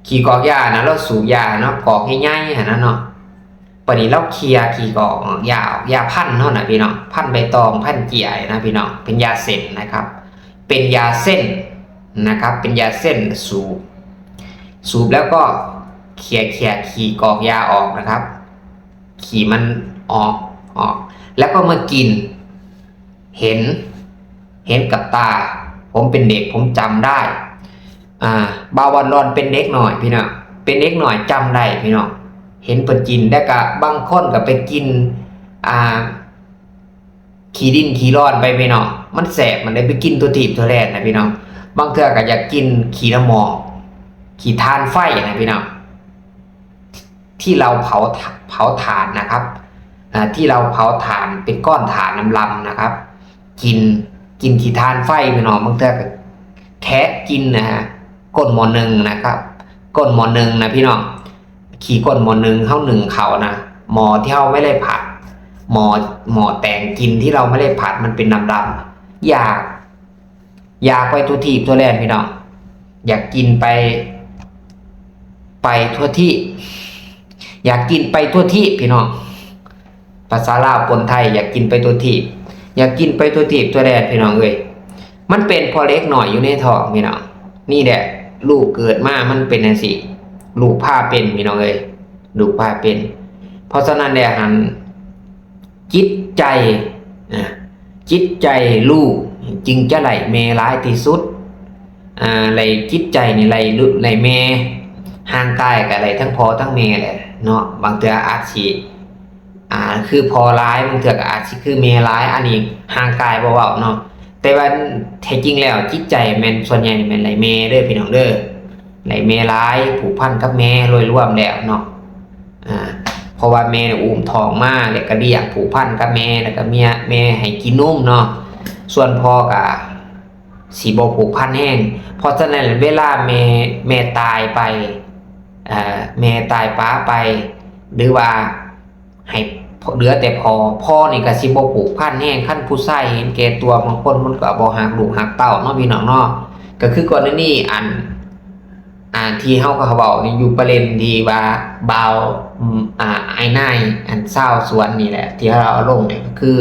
ຂີ້ກອກຢານະ ລາວສູບຢາເນາະ ກອກໃຫຍ່ໆຫັ້ນນະເນາະ. ບາດນີ້ລາວເຄຍຂີ້ກອກຢາອອກ ຢາພັນເຮົານະພີ່ນ້ອງ ພັນໃບຕອງ ພັນເຈ້ຍນະພີ່ນ້ອງ ເປັນຢາເສັ້ນນະຄັບ ເປັນຢາເສັ້ນນະຄັບ ເປັນຢາເສັ້ນສູບ ສູບແລ້ວກໍເຄຍ ເຄຍຂີ້ກອກຢາອອກນະຄັບ ຂີ້ມັນອອກ ອອກ ແລ້ວກໍມາກິນ ເຫັນ ເຫັນກັບຕາ ຜົມເປັນເດັກ ຜົມຈຳໄດ້ ອ່າ ບ່າວບ້ານດອນເປັນເດັກນ້ອຍພີ່ນ້ອງ ເປັນເດັກນ້ອຍຈຳໄດ້ພີ່ນ້ອງ ເຫັນເພິ່ນກິນ ແລ້ວກະບາງຄົນກະໄປກິນ ອ່າ ຂີ້ດິນຂີ້ລອນໄປພີ່ນ້ອງ ມັນແຊບ ມັນໄດ້ໄປກິນທົ່ວທີບທົ່ວແດນນະພີ່ນ້ອງ. ບາງເທື່ອກະຢາກກິນຂີ້ນ້ຳໝອກ ຂີ້ຖ່ານໄຟນະພີ່ນ້ອງ ທີ່ເຮົາເຜົາ ເຜົາຖ່ານນະຄັບ ອ່າ ທີ່ເຮົາເຜົາຖ່ານເປັນກ້ອນຖ່ານດຳໆນະຄັບ ກິນ ກິນຂີ້ຖ່ານໄຟພີ່ນ້ອງ ບາງເທື່ອກໍແຄະກິນນະ ກົ້ນໝໍ້ໜຶ່ງນະຄັບ ກົ້ນໝໍ້ໜຶ່ງນະພີ່ນ້ອງ ຂີ້ກົ້ນໝໍ້ໜຶ່ງ ເຮົາໜຶ້ງເຂົ້ານະ ໝໍ້ທີ່ເຮົາໄວ້ໄດ້ຜັດ ໝໍ້ ໝໍ້ແຕ່ງກິນທີ່ເຮົາໄວ້ໄດ້ຜັດ ມັນເປັນດຳໆ ຢາກ ຢາກໄປທົ່ວທີບທົ່ວແດນພີ່ນ້ອງ ຢາກກິນໄປ ໄປທົ່ວທີບ ຢາກກິນໄປທົ່ວທີບພີ່ນ້ອງ ພາສາລາວປົນໄທ ຢາກກິນໄປທົ່ວທີບ ຢາກກິນໄປທົ່ວທີບທົ່ວແດນພີ່ນ້ອງເອີຍ. ມັນເປັນເພາະເດັກນ້ອຍຢູ່ໃນທ້ອງພີ່ນ້ອງ ນີ້ແຫຼະ ລູກເກີດມາມັນເປັນຈັ່ງຊີ້ ລູກພາເປັນພີ່ນ້ອງເອີຍ ລູກພາເປັນ. ເພາະສະນັ້ນແຫຼະຫັ້ນ ຈິດໃຈ ອາ ຈິດໃຈລູກຈຶ່ງຈະໄຫຼແມ່ຫຼາຍທີ່ສຸດ ອາ ໄຫຼຈິດໃຈນີ້ໄຫຼ ໄຫຼແມ່ ຮ່າງກາຍກໍໄຫຼທັງພໍ່ທັງແມ່ແຫຼະເນາະ ບາງເທື່ອອາດຊິ ອາ ຄືພໍ່ຫຼາຍ ບາງເທື່ອກໍອາດຊິຄືແມ່ຫຼາຍ ອັນນີ້ຮ່າງກາຍບໍ່ເວົ້າເນາະ ແຕ່ວ່າແທ້ຈິງແລ້ວຈິດໃຈແມ່ນ ສ່ວນໃຫຍ່ແມ່ນໄຫຼແມ່ເດີພີ່ນ້ອງເດີ ໄຫຼແມ່ຫຼາຍ ຜູກພັນກັບແມ່ໂດຍລວມແລ້ວເນາະ. ອາ ເພາະວ່າແມ່ອຸ້ມທ້ອງມາ ແລ້ວກໍລ້ຽງ ຜູກພັນກັບແມ່ ແລ້ວກໍເມຍ ແມ່ໃຫ້ກິນນົມເນາະ ສ່ວນພໍ່ກໍຊິບໍ່ຜູກພັນແຮງ. ເພາະສະນັ້ນເວລາແມ່ ແມ່ຕາຍໄປ ເອີ ແມ່ຕາຍປະໄປ ຫຼືວ່າໃຫ້ເຫຼືອແຕ່ພໍ່ ພໍ່ນີ້ກໍຊິບໍ່ຜູກພັນແຮງ ຄັນຜູ້ຊາຍເຫັນແກ່ຕົວ ບາງຄົນມັນກໍບໍ່ຮັກລູກຮັກເຕົ້າເນາະ ພີ່ນ້ອງເນາະ. ກໍຄືກໍລະນີອັນ ອ່າ ທີ່ເຮົາກໍເວົ້ານີ້ຢູ່ປະເດັນທີ່ວ່າບ່າວ ອາ ອ້າຍນາຍ ອັນຊາວສວນນີ້ແຫຼະ ທີ່ເຮົາເອົາລົງນີ້ ກໍຄື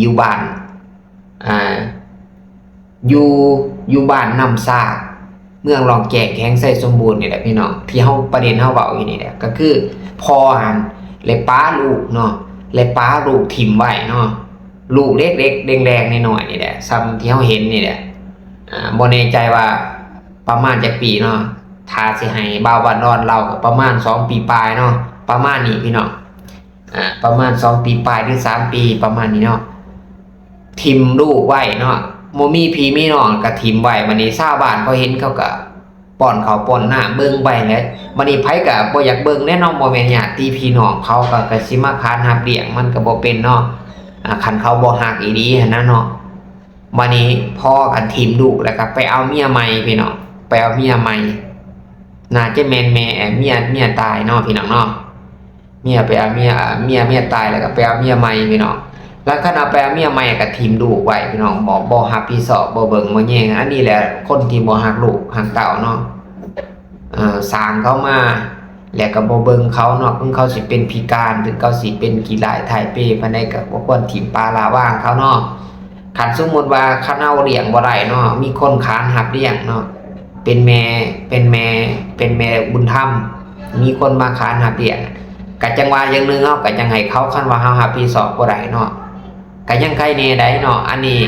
ຢູ່ບ້ານ ອ່າ ຢູ່ ຢູ່ບ້ານນ້ຳຊາກ ເມືອງລ້ອງແຈ້ງ ແຂວງໄຊສົມບູນນີ້ແຫຼະພີ່ນ້ອງ ທີ່ເຮົາ ປະເດັນເຮົາເວົ້າຢູ່ນີ້ແຫຼະ ກໍຄືພໍ່ຫັ້ນແລະປາລູກເນາະ ແລະປາລູກຖິ້ມໄວ້ເນາະ ລູກເລັກໆແດງໆນ້ອຍໆນີ້ແຫຼະ ສ່ຳທີ່ເຮົາເຫັນນີ້ແຫຼະ ອ່າ ບໍ່ແນ່ໃຈວ່າ ປະມານຈັກປີເນາະ ຖ້າຊິໃຫ້ບ່າວບ້ານດອນເລົ່າກໍປະມານສອງປີປາຍເນາະ ປະມານນີ້ພີ່ນ້ອງ ອາ ປະມານສອງປີປາຍ ຫຼື ສາມປີ ປະມານນີ້ເນາະ ຖິ້ມລູກໄວ້ເນາະ ບໍ່ມີພີ່ມີນ້ອງກໍຖິ້ມໄວ້ ບາດນີ້ຊາວບ້ານເຂົາເຫັນເຂົາກໍປ້ອນເຂົ້າປ້ອນນ້ຳເບິ່ງໄປແຫຼະ ບາດນີ້ໃຜກໍບໍ່ຢາກເບິ່ງແຫຼະເນາະ ບໍ່ແມ່ນຍາດຕິພີ່ນ້ອງເຂົາກໍ ກໍຊິມາຂານຮັບລ້ຽງ ມັນກໍບໍ່ເປັນເນາະ ອາ ຄັນເຂົາບໍ່ຮັກອີ່ຫຼີຫັ້ນນະເນາະ. ບາດນີ້ພໍ່ກໍຖິ້ມລູກ ແລ້ວກໍໄປເອົາເມຍໃໝ່ພີ່ນ້ອງ ໄປເອົາເມຍໃໝ່ ໜ້າຈະແມ່ນແມ່ ເມຍ ເມຍຕາຍເນາະພີ່ນ້ອງເນາະ. ເມຍໄປເອົາເມຍ ເມຍ ເມຍຕາຍແລ້ວກໍໄປເອົາເມຍໃໝ່ພີ່ນ້ອງ. ແລ້ວຄັນເອົາໄປເອົາເມຍໃໝ່ກໍຖິ້ມລູກໄວ້ພີ່ນ້ອງ ບໍ່ ບໍ່ຮັບຜິດຊອບ ບໍ່ເບິ່ງບໍ່ແຍງ. ອັນນີ້ແຫຼະຄົນທີ່ບໍ່ຮັກລູກຮັກເຕົ້າເນາະ. ເອີ ສ້າງເຂົາມາ ແລ້ວກໍບໍ່ເບິ່ງເຂົາເນາະ. ເຖິງເຂົາຊິເປັນພິການ ເຖິງເຂົາຊິເປັນຂີ້ລ້າຍທ້າຍເປປານໃດ ກໍບໍ່ຄວນຖິ້ມປະລະວາງເຂົາເນາະ. ຄັນສົມມຸດວ່າຄັນເຮົາລ້ຽງບໍ່ໄດ້ເນາະ ມີຄົນຂານຮັບລ້ຽງເນາະ ເປັນແມ່ ເປັນແມ່ ເປັນແມ່ບຸນທຳ ມີຄົນມາຂານຮັບລ້ຽງ ກະຈັ່ງວ່າຢ່າງໜຶ່ງ ເຮົາກະຈັ່ງໃຫ້ເຂົາ ຄັນວ່າເຮົາຮັບຜິດຊອບບໍ່ໄດ້ເນາະ ກະຍັງໄຄແດ່ໄດ໋ເນາະ. ອັນນີ້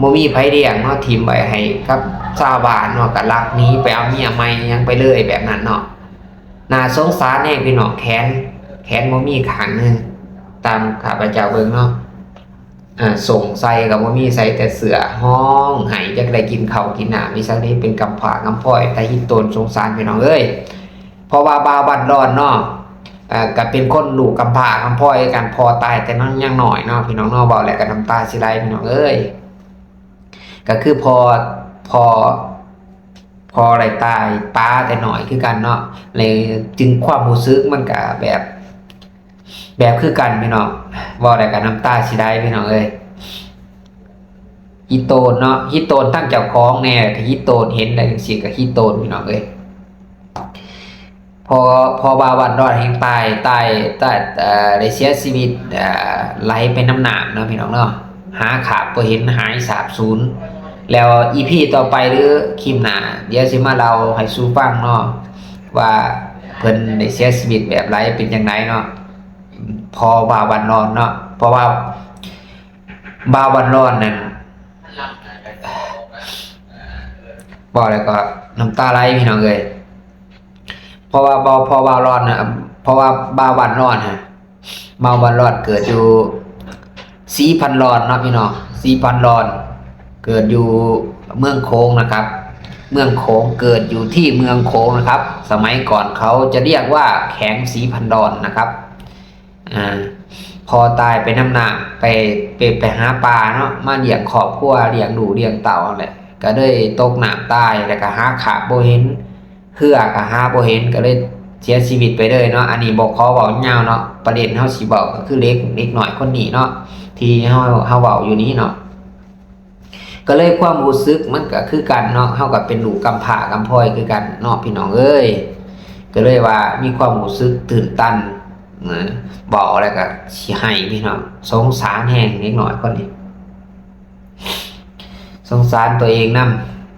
ບໍ່ມີໃຜລ້ຽງເນາະ ຖິ້ມໄວ້ໃຫ້ກັບຊາວບ້ານເນາະ ກະລັກໜີໄປເອົາເມຍໃໝ່ຫຍັງໄປເລີຍແບບນັ້ນເນາະ. ໜ້າສົງສານແຮງພີ່ນ້ອງ ແຂນ ແຂນບໍ່ມີຂ້າງໜຶ່ງ ຕາມຂ້າພະເຈົ້າເບິ່ງເນາະ. ອ່າ ສົ້ງໃສ່ກໍບໍ່ມີ ໃສ່ແຕ່ເສື້ອ ຮ້ອງໄຫ້ ຈັກໄດ້ກິນເຂົ້າກິນນ້ຳອີ່ຫຍັງເດ ເປັນກຳພ້າກຳພ້ອຍ ຕາຮີດໂຕນສົງສານພີ່ນ້ອງເອີຍ. ເພາະວ່າບ່າວບ້ານດອນເນາະ ເອີ ກໍເປັນຄົນລູກກຳພ້າກຳພ້ອຍຄືກັນ ພໍ່ຕາຍແຕ່ນ້ອຍ ຍັງນ້ອຍເນາະ ພີ່ນ້ອງເນາະ. ເວົ້າແລ້ວກໍນ້ຳຕາຊິໄຫຼພີ່ນ້ອງເອີຍ. ກໍຄືພໍ່ ພໍ່ ພໍ່ໄດ້ຕາຍປາແຕ່ນ້ອຍຄືກັນເນາະ ແລ້ວຈຶ່ງຄວາມຮູ້ສຶກມັນກະແບບ ແບບຄືກັນພີ່ນ້ອງ. ເວົ້າແລ້ວກະນ້ຳຕາຊິໄຫຼພີ່ນ້ອງເອີຍ. ຮີດໂຕນເນາະ ຮີດໂຕນທັງເຈົ້າຂອງແດ່ ຮີດໂຕນ ເຫັນແລ້ວຈັ່ງຊີ້ກະຮີດໂຕນພີ່ນ້ອງເອີຍ. ພໍ ພໍບ່າວບ້ານດອນແຫ່ງຕາຍ ຕາຍ ຕາຍ ເອີ ໄດ້ເສຍຊີວິດ ເອີ ໄຫຼໄປນຳນ້ຳເນາະ ພີ່ນ້ອງເນາະ ຫາຄາບບໍ່ເຫັນ ຫາຍສາບສູນ. ແລ້ວອີພີຕໍ່ໄປ ຫຼືຄລິບໜ້າ ດຽວຊິມາເລົ່າໃຫ້ສູ່ຟັງເນາະ ວ່າເພິ່ນໄດ້ເສຍຊີວິດແບບໃດ ເປັນຈັ່ງໃດເນາະ ພໍບ່າວບ້ານດອນເນາະ. ເພາະວ່າບ່າວບ້ານດອນນັ້ນ ເວົ້າແລ້ວກໍນ້ຳຕາໄຫຼພີ່ນ້ອງເອີຍ. ເພາະວ່າ ເພາະວ່າ ເພາະວ່າ ເພາະວ່າ ເພາະວ່າບ່າວບ້ານດອນ ບ່າວບ້ານດອນເກີດຢູ່ສີພັນດອນເນາະ ພີ່ນ້ອງ ສີພັນດອນ ເກີດຢູ່ເມືອງໂຂງນະຄັບ ເມືອງໂຂງ ເກີດຢູ່ທີ່ເມືອງໂຂງນະຄັບ. ສະໄໝກ່ອນເຂົາຈະຮຽກວ່າແຂວງສີພັນດອນນະຄັບ. ອ່າ ພໍ່ຕາຍໄປນຳນ້ຳ ໄປ ໄປ ໄປຫາປາເນາະ ມາລ້ຽງຄອບຄົວ ລ້ຽງລູກລ້ຽງເຕົ້າຫັ້ນແຫຼະ ກະເລີຍຕົກນ້ຳຕາຍ ແລ້ວກະຫາຄາບບໍ່ເຫັນ ເຮືອກະຫາບໍ່ເຫັນ ກະເລີຍເສຍຊີວິດໄປເລີຍເນາະ. ອັນນີ້ບໍ່ຂໍເວົ້າຍາວເນາະ ປະເດັນເຮົາຊິເວົ້າກໍຄືເດັກ ເດັກນ້ອຍຄົນນີ້ເນາະ ທີ່ເຮົາ ເຮົາເວົ້າຢູ່ນີ້ເນາະ. ກໍເລີຍຄວາມຮູ້ສຶກມັນກໍຄືກັນເນາະ ເຮົາກໍເປັນລູກກຳພ້າກຳພ້ອຍຄືກັນເນາະ ພີ່ນ້ອງເອີຍ. ກໍເລີຍວ່າມີຄວາມຮູ້ສຶກຕື່ນຕັນນະ ເວົ້າແລ້ວກໍຊິໄຫ້ພີ່ນ້ອງ ສົງສານແຮງເດັກນ້ອຍຄົນນີ້ ສົງສານຕົວເອງນຳ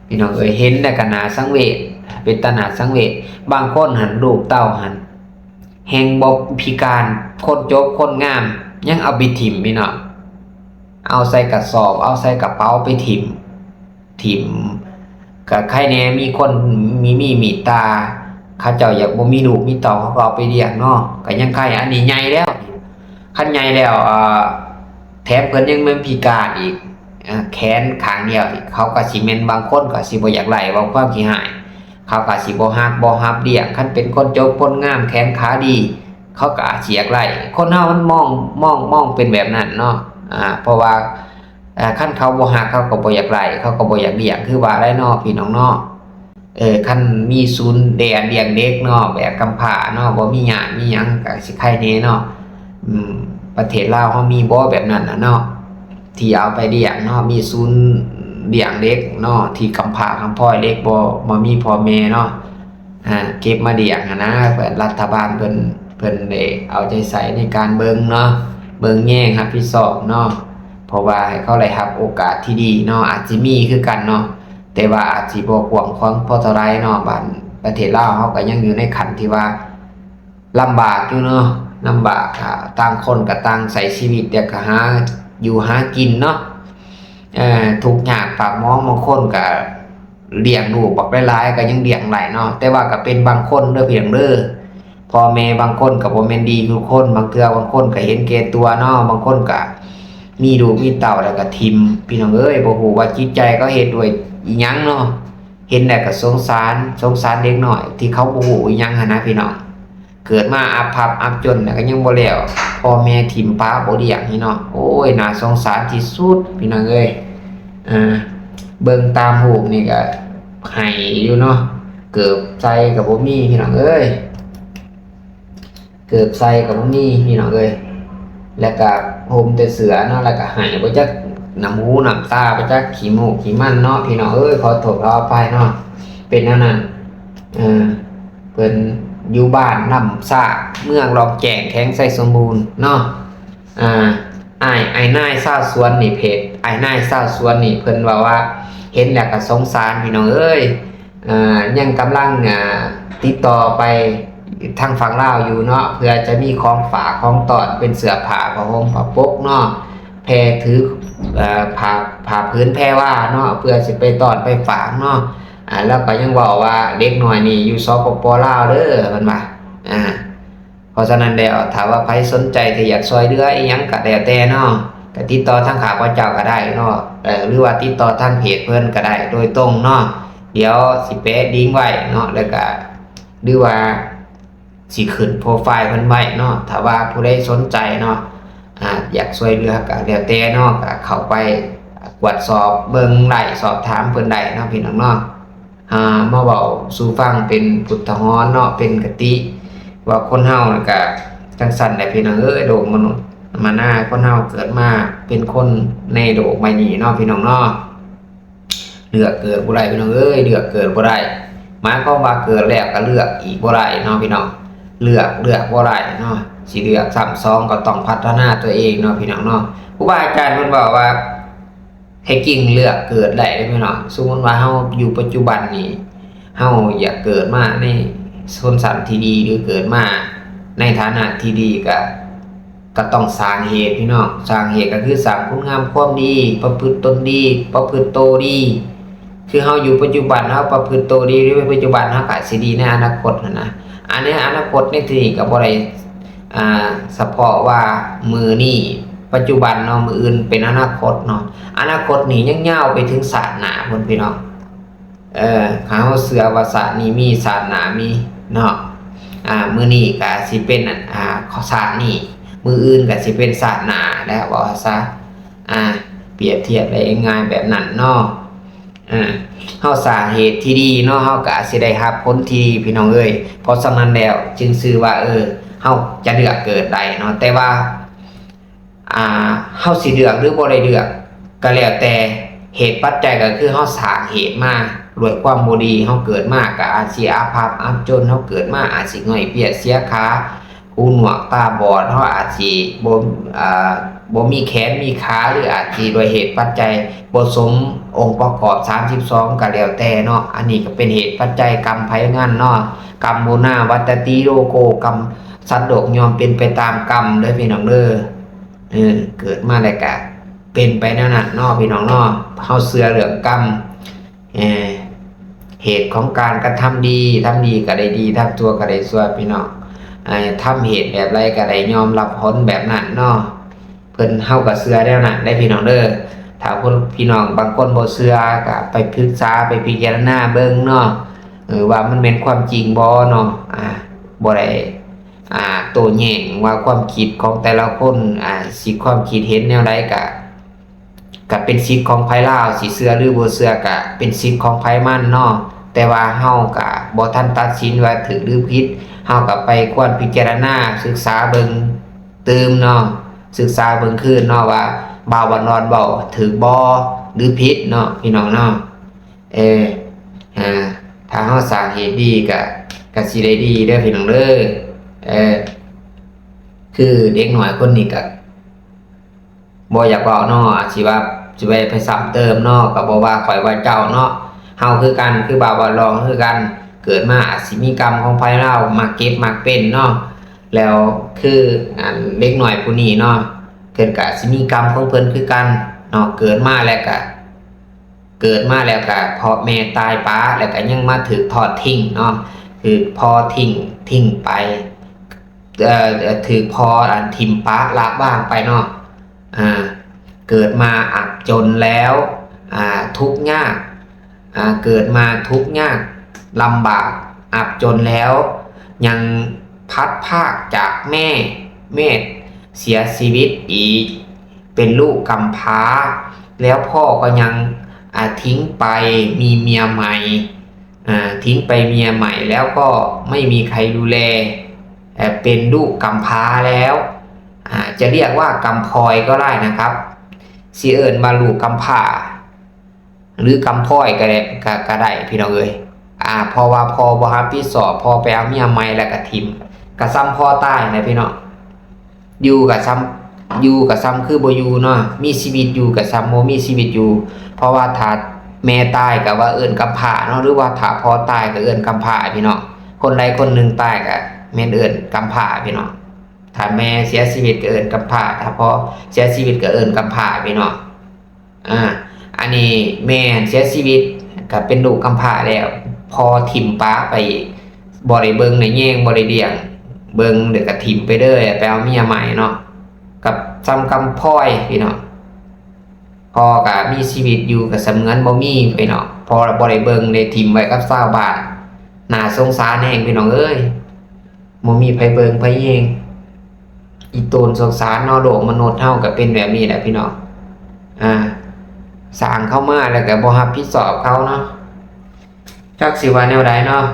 ພີ່ນ້ອງເອີຍ. ເຫັນແລ້ວກໍໜ້າສັງເວດ ເປັນຕາໜ້າສັງເວດ. ບາງຄົນຫັ້ນ ລູກເຕົ້າຫັ້ນ ແຮ່ງບໍ່ພິການ ຄົນຈົບຄົນງາມ ຍັງເອົາໄປຖິ້ມພີ່ນ້ອງ ເອົາໃສ່ກະສອບ ເອົາໃສ່ກະເປົາໄປຖິ້ມ ຖິ້ມ ກະໄຄແດ່ມີຄົນມີ ມີເມດຕາ ເຂົາເຈົ້າຢາກບໍ່ມີລູກມີເຕົ້າ ເຂົາກໍເອົາໄປລ້ຽງເນາະ ກະຍັງໄຄ. ອັນນີ້ໃຫຍ່ແລ້ວ ຄັນໃຫຍ່ແລ້ວ ເອີ ແຖມເພິ່ນຍັງແມ່ນພິການອີກ ເອີ ແຂນຂ້າງດຽວ ເຂົາກໍຊິແມ່ນ ບາງຄົນກໍຊິບໍ່ຢາກໄດ້ ເວົ້າຄວາມຂີ້ຮ້າຍ ເຂົາກໍຊິບໍ່ຮັກບໍ່ຮັບລ້ຽງ. ຄັນເປັນຄົນຈົບຄົນງາມແຂນຂາດີ ເຂົາກໍອາດຊິຢາກໄດ້. ຄົນເຮົາມັນມອງ ມອງ ມອງເປັນແບບນັ້ນເນາະ ອາ ເພາະວ່າ ເອີ ຄັນເຂົາບໍ່ຮັກ ເຂົາກໍບໍ່ຢາກໄດ້ ເຂົາກໍບໍ່ຢາກລ້ຽງ ຄືວ່າໄດ້ເນາະ ພີ່ນ້ອງເນາະ. ເອີ ຄັນມີສູນແດນລ້ຽງເດັກເນາະ ແບບກຳພ້າເນາະ ບໍ່ມີຍາດມີຫຍັງ ກໍຊິໄຄແດ່ເນາະ. ອືມ ປະເທດລາວເຮົາມີບໍ່ແບບນັ້ນນະເນາະ ທີ່ເອົາໄປລ້ຽງເນາະ ມີສູນລ້ຽງເດັກເນາະ ທີ່ກຳພ້າກຳພ້ອຍ ເດັກບໍ່ ບໍ່ມີພໍ່ແມ່ເນາະ ອ່າ ເກັບມາລ້ຽງຫັ້ນນະ. ເພິ່ນ ລັດຖະບານເພິ່ນ ເພິ່ນໄດ້ເອົາໃຈໃສ່ໃນການເບິ່ງເນາະ ເບິ່ງແຍງ ຮັບຜິດຊອບເນາະ ເພາະວ່າໃຫ້ເຂົາໄດ້ຮັບໂອກາດທີ່ດີເນາະ. ອາດຊິມີຄືກັນເນາະ ແຕ່ວ່າອາດຊິບໍ່ກວ້າງຂວາງພໍເທົ່າໃດເນາະ. ບ້ານ ປະເທດລາວເຮົາກໍຍັງຢູ່ໃນຂັ້ນທີ່ວ່າລຳບາກຢູ່ເນາະ ລຳບາກ ອ່າ ຕ່າງຄົນກໍຕ່າງໃຊ້ຊີວິດ ແຕ່ກໍຫາຢູ່ຫາກິນເນາະ ເອີ ທຸກຍາກປາກໝອງ. ບາງຄົນກໍລ້ຽງລູກບັກຫຼາຍໆ ກໍຍັງລ້ຽງໄດ້ເນາະ ແຕ່ວ່າກໍເປັນບາງຄົນເດີ ພີ່ນ້ອງເດີ. ພໍ່ແມ່ບາງຄົນກໍບໍ່ແມ່ນດີທຸກຄົນ ບາງເທື່ອບາງຄົນກໍເຫັນແກ່ຕົວເນາະ ບາງຄົນກໍມີລູກມີເຕົ້າແລ້ວກໍຖິ້ມ ພີ່ນ້ອງເອີຍ. ບໍ່ຮູ້ວ່າຈິດໃຈເຂົາເຮັດດ້ວຍອີ່ຫຍັງເນາະ ເຫັນແລ້ວກໍສົງສານ ສົງສານເດັກນ້ອຍທີ່ເຂົາບໍ່ຮູ້ອີ່ຫຍັງຫັ້ນນະ ພີ່ນ້ອງ. ເກີດມາອັບພັບອັບຈົນແລ້ວກໍຍັງບໍ່ແລ້ວ ພໍ່ແມ່ຖິ້ມປະບໍ່ລ້ຽງນີ້ເນາະ. ໂອ້ຍ ໜ້າສົງສານທີ່ສຸດ ພີ່ນ້ອງເອີຍ. ເບິ່ງຕາມຮູບນີ້ກໍໄຫ້ຢູ່ເນາະ ເກີບໃສ່ກໍບໍ່ມີ ພີ່ນ້ອງເອີຍ. ເກີບໃສ່ກໍບໍ່ມີພີ່ນ້ອງເອີຍ ແລ້ວກໍຫົ່ມແຕ່ເສື້ອເນາະ ແລ້ວກໍໄຫ້ບໍ່ຈັກນ້ຳຫູນ້ຳຕາ ບໍ່ຈັກຂີ້ມູກຂີ້ມັນເນາະ ພີ່ນ້ອງເອີຍ ຂໍໂທດຂໍອະໄພເນາະ ເປັນແນວນັ້ນ. ເອີ ເພິ່ນຢູ່ບ້ານນ້ຳຊາ ເມືອງລ່ອງແຈ້ງ ແຂວງໄຊສົມບູນເນາະ. ອາ ອ້າຍ ອ້າຍນາຍຊາວສວນນີ້ ເພຈອ້າຍນາຍຊາວສວນນີ້ ເພິ່ນເວົ້າວ່າ ເຫັນແລ້ວກໍສົງສານ ພີ່ນ້ອງເອີຍ. ອາ ຍັງກຳລັງ ອາ ຕິດຕໍ່ໄປທາງຝັ່ງລາວຢູ່ເນາະ ເພື່ອຈະມີຂອງຝາກຂອງຕ້ອນ ເປັນເສື້ອຜ້າ ຜ້າຫົ່ມ ຜ້າປົກເນາະ ແພຖື ເອີ ຜ້າ ຜ້າຜືນແພວາເນາະ ເພື່ອຊິໄປຕ້ອນໄປຝາກເນາະ. ອາ ແລ້ວກໍຍັງເວົ້າວ່າ ເດັກນ້ອຍນີ້ຢູ່ ສປປ ລາວເດີ ເພິ່ນວ່າ. ອາ ເພາະສະນັ້ນແລ້ວ ຖ້າວ່າໃຜສົນໃຈທີ່ຢາກຊ່ວຍເຫຼືອອີ່ຫຍັງກໍແລ້ວແຕ່ເນາະ ກໍຕິດຕໍ່ທາງຂ້າພະເຈົ້າກໍໄດ້ເນາະ ເອີ ຫຼືວ່າຕິດຕໍ່ທາງເພຈເພິ່ນກໍໄດ້ໂດຍຕົງເນາະ. ດຽວຊິແປະລິ້ງໄວ້ເນາະ ແລ້ວກໍ ຫຼືວ່າຊິຂຶ້ນໂປຣໄຟລ໌ເພິ່ນໄວ້ເນາະ. ຖ້າວ່າຜູ້ໃດສົນໃຈເນາະ ອາ ຢາກຊ່ວຍເຫຼືອກໍແລ້ວແຕ່ເນາະ ກໍເຂົ້າໄປກວດສອບເບິ່ງໄດ້ ສອບຖາມເພິ່ນໄດ້ເນາະ ພີ່ນ້ອງເນາະ. ອ່າ ມາເວົ້າສູ່ຟັງເປັນອຸທາຫອນເນາະ ເປັນຄະຕິ ວ່າຄົນເຮົານີ້ກະຈັ່ງຊັ້ນແຫຼະພີ່ນ້ອງເອີຍ ໂລກມະນຸດມະນາ ຄົນເຮົາເກີດມາເປັນຄົນໃນໂລກໃບນີ້ເນາະ ພີ່ນ້ອງເນາະ ເລືອກເກີດບໍ່ໄດ້ພີ່ນ້ອງເອີຍ ເລືອກເກີດບໍ່ໄດ້ ໝາຍຄວາມວ່າເກີດແລ້ວກະເລືອກອີກບໍ່ໄດ້ເນາະ ພີ່ນ້ອງ ເລືອກ ເລືອກບໍ່ໄດ້ເນາະ ຊິເລືອກຊ້ຳສອງກໍຕ້ອງພັດທະນາຕົວເອງເນາະ ພີ່ນ້ອງເນາະ. ຄູບາອາຈານເພິ່ນເວົ້າວ່າ ແທ້ຈິງເລືອກເກີດໄດ້ເດ້ພີ່ນ້ອງ. ສົມມຸດວ່າເຮົາຢູ່ປັດຈຸບັນນີ້ ເຮົາຢາກເກີດມາໃນຊົນຊັ້ນທີ່ດີ ຫຼືເກີດມາໃນຖານະທີ່ດີ ກະ ກະຕ້ອງສ້າງເຫດພີ່ນ້ອງ. ສ້າງເຫດກໍຄືສ້າງຄຸນງາມຄວາມດີ ປະພຶດຕົນດີ ປະພຶດໂຕດີ. ຄືເຮົາຢູ່ປັດຈຸບັນ ເຮົາປະພຶດໂຕດີຢູ່ປັດຈຸບັນ ເຮົາກະຊິດີໃນອະນາຄົດຫັ້ນນະ. ອັນໃນອະນາຄົດໃນທີ່ນີ້ກໍບໍ່ໄດ້ ອ່າ ສະເພາະວ່າມື້ນີ້ ປັດຈຸບັນເນາະ ມື້ອື່ນເປັນອະນາຄົດເນາະ. ອະນາຄົດນີ້ຍັງຍາວໄປເຖິງຊາດໜ້າພຸ້ນພີ່ນ້ອງ. ເອີ ເຮົາເຊື່ອວ່າຊາດນີ້ມີ ຊາດໜ້າມີເນາະ. ອ່າ ມື້ນີ້ກະຊິເປັນ ອ່າ ຊາດນີ້ ມື້ອື່ນກະຊິເປັນຊາດໜ້າແຫຼະ ເວົ້າຊະ. ອ່າ ປຽບທຽບໄດ້ງ່າຍແບບນັ້ນເນາະ. ເອີ ເຮົາສ້າງເຫດທີ່ດີເນາະ ເຮົາກໍອາດຊິໄດ້ຮັບຜົນທີ່ດີ ພີ່ນ້ອງເອີຍ. ເພາະສະນັ້ນແລ້ວຈຶ່ງຊື່ວ່າ ເອີ ເຮົາຈະເລືອກເກີດໄດ້ເນາະ ແຕ່ວ່າ ອ່າ ເຮົາຊິເລືອກ ຫຼື ບໍ່ໄດ້ເລືອກກໍແລ້ວແຕ່ ເຫດປັດໄຈກໍຄືເຮົາສ້າງເຫດມາດ້ວຍຄວາມບໍ່ດີ ເຮົາເກີດມາກໍອາດຊິອາພັບອັບຈົນ ເຮົາເກີດມາອາດຊິຫງ່ອຍເປ້ຍເສຍຂາ ຫູໜວກຕາບອດ ເຮົາອາດຊິບໍ່ ເອີ ບໍ່ມີແຂນມີຂາ ຫຼືອາດຊິດ້ວຍເຫດປັດໄຈບໍ່ສົມອົງປະກອບສາມສິບສອງກໍແລ້ວແຕ່ເນາະ. ອັນນີ້ກໍເປັນເຫດປັດໄຈກຳໃຜງານເນາະ. ກຳໂມນາວັດຕະຕິໂລໂກ ກຳສັດໂລກຍ່ອມເປັນໄປຕາມກຳເດີພີ່ນ້ອງເດີ. ເອີ ເກີດມາແລ້ວກະເປັນໄປແນວນັ້ນເນາະ ພີ່ນ້ອງເນາະ. ເຮົາເຊື່ອເລື່ອງກຳ ເອີ ເຫດຂອງການກະທຳດີ ທຳດີກໍໄດ້ດີ ທຳຊົ່ວກໍໄດ້ຊົ່ວ ພີ່ນ້ອງ. ເອີ ທຳເຫດແບບໃດກໍໄດ້ຍອມຮັບຜົນແບບນັ້ນເນາະ. ເພິ່ນ ເຮົາກໍເຊື່ອແນວນັ້ນເດ້ພີ່ນ້ອງເດີ. ຖ້າຄົນ ພີ່ນ້ອງບາງຄົນບໍ່ເຊື່ອ ກໍໄປປຶກສາ ໄປພິຈາລະນາເບິ່ງເນາະ ເອີ ວ່າມັນແມ່ນຄວາມຈິງບໍ່ເນາະ. ອ່າ ບໍ່ໄດ້ ອ່າ ໂຕ້ແຍ້ງວ່າຄວາມຄິດຂອງແຕ່ລະຄົນ ອ່າ ຊິຄວາມຄິດເຫັນແນວໃດ ກະ ກະເປັນສິດຂອງໃຜລາວ ຊິເຊື່ອຫຼືບໍ່ເຊື່ອກະເປັນສິດຂອງໃຜມັນເນາະ. ແຕ່ວ່າເຮົາກະບໍ່ທັນຕັດສິນວ່າຖືກຫຼືຜິດ ເຮົາກະໄປຄວນພິຈາລະນາສຶກສາເບິ່ງຕື່ມເນາະ ສຶກສາເບິ່ງຄືນເນາະວ່າບ່າວວັນລອນເວົ້າຖືກບໍ່ ຫຼືຜິດເນາະ ພີ່ນ້ອງເນາະ. ເອີ ອ່າ ຖ້າເຮົາສ້າງເຫດດີກະ ກະຊິໄດ້ດີເດີພີ່ນ້ອງເດີ. ເອີ ຄືເດັກນ້ອຍຄົນນີ້ກະ ບໍ່ຢາກເວົ້າເນາະ ອາດຊິວ່າຊິໄປ ໄປຊ້ຳເຕີມເນາະ ກໍບໍ່ວ່າຂ້ອຍວ່າເຈົ້າເນາະ ເຮົາຄືກັນ ຄືບ່າວວ່າລອງຄືກັນ ເກີດມາອາດຊິມີກຳຂອງໃຜລາວ ມັກເກັບມັກເປັນເນາະ. ແລ້ວຄື ອັນ ເດັກນ້ອຍຜູ້ນີ້ເນາະ ເພິ່ນກໍອາດຊິມີກຳຂອງເພິ່ນຄືກັນເນາະ ເກີດມາແລ້ວກໍ ເກີດມາແລ້ວກະເພາະແມ່ຕາຍປະ ແລ້ວກະຍັງມາຖືກທອດຖິ້ງເນາະ ຖືກພໍ່ຖິ້ງ ຖິ້ງໄປ ເອີ ຖືກພໍ່ ອັນ ຖິ້ມປະລະວາງໄປເນາະ. ອ່າ ເກີດມາອັບຈົນແລ້ວ ອ່າ ທຸກຍາກ ອ່າ ເກີດມາທຸກຍາກລຳບາກ ອັບຈົນແລ້ວ ຍັງພັດພາກຈາກແມ່ ແມ່ເສຍຊີວິດອີກ ເປັນລູກກຳພ້າ ແລ້ວພໍ່ກໍຍັງ ອ່າ ຖິ້ງໄປມີເມຍໃໝ່ ອ່າ ຖິ້ງໄປເມຍໃໝ່ ແລ້ວກໍໄມ່ມີໃຄດູແລ ເປັນລູກກຳພ້າແລ້ວ ອາ ຈະຮຽກວ່າກຳພ້ອຍກໍໄດ້ນະຄັບ ຊິເອີ້ນວ່າລູກກຳພ້າ ຫຼື ກຳພ້ອຍກໍໄດ້ ກໍ ກໍໄດ້ພີ່ນ້ອງເອີຍ ອາ ເພາະວ່າພໍ່ບໍ່ຮັບຜິດຊອບ ພໍ່ໄປເອົາເມຍໃໝ່ແລ້ວກໍຖິ້ມ ກໍສ່ຳພໍ່ຕາຍແຫຼະພີ່ນ້ອງ ຢູ່ກໍສ່ຳ ຢູ່ກໍສ່ຳຄືບໍ່ຢູ່ເນາະ ມີຊີວິດຢູ່ກໍສ່ຳບໍ່ມີຊີວິດຢູ່ ເພາະວ່າຖ້າແມ່ຕາຍກໍວ່າເອີ້ນກຳພ້າເນາະ ຫຼືວ່າຖ້າພໍ່ຕາຍກໍເອີ້ນກຳພ້າພີ່ນ້ອງ ຄົນໃດຄົນໜຶ່ງຕາຍກໍແມ່ນເອີ້ນກຳພ້າພີ່ນ້ອງ ຖ້າແມ່ເສຍຊີວິດກໍເອີ້ນກຳພ້າ ຖ້າພໍ່ເສຍຊີວິດກໍເອີ້ນກຳພ້າພີ່ນ້ອງ ອາ ອັນນີ້ແມ່ເສຍຊີວິດກໍເປັນລູກກຳພ້າແລ້ວ ພໍ່ຖິ້ມປະໄປອີກ ບໍ່ໄດ້ເບິ່ງໄດ້ແຍງ ບໍ່ໄດ້ລ້ຽງເບິ່ງ ແລ້ວກໍຖິ້ມໄປເລີຍ ໄປເອົາເມຍໃໝ່ເນາະ ກັບສ່ຳກຳພ້ອຍພີ່ນ້ອງ ພໍ່ກໍມີຊີວິດຢູ່ກໍສະເໝືອນບໍ່ມີພີ່ນ້ອງ ພໍ່ບໍ່ໄດ້ເບິ່ງ ໄດ້ຖິ້ມໄວ້ກັບຊາວບ້ານ ໜ້າສົງສານແຮງພີ່ນ້ອງເອີຍ ບໍ່ມີໃຜເບິ່ງໃຜແຍງ ອີ່ຕົນສົງສານເນາະ ໂລກມະນຸດເຮົາກໍເປັນແບບນີ້ແຫຼະພີ່ນ້ອງ ອາ ສ້າງເຂົາມາແລ້ວກໍບໍ່ຮັບຜິດຊອບເຂົາເນາະ ຈັກຊິວ່າແນວໃດເນາະ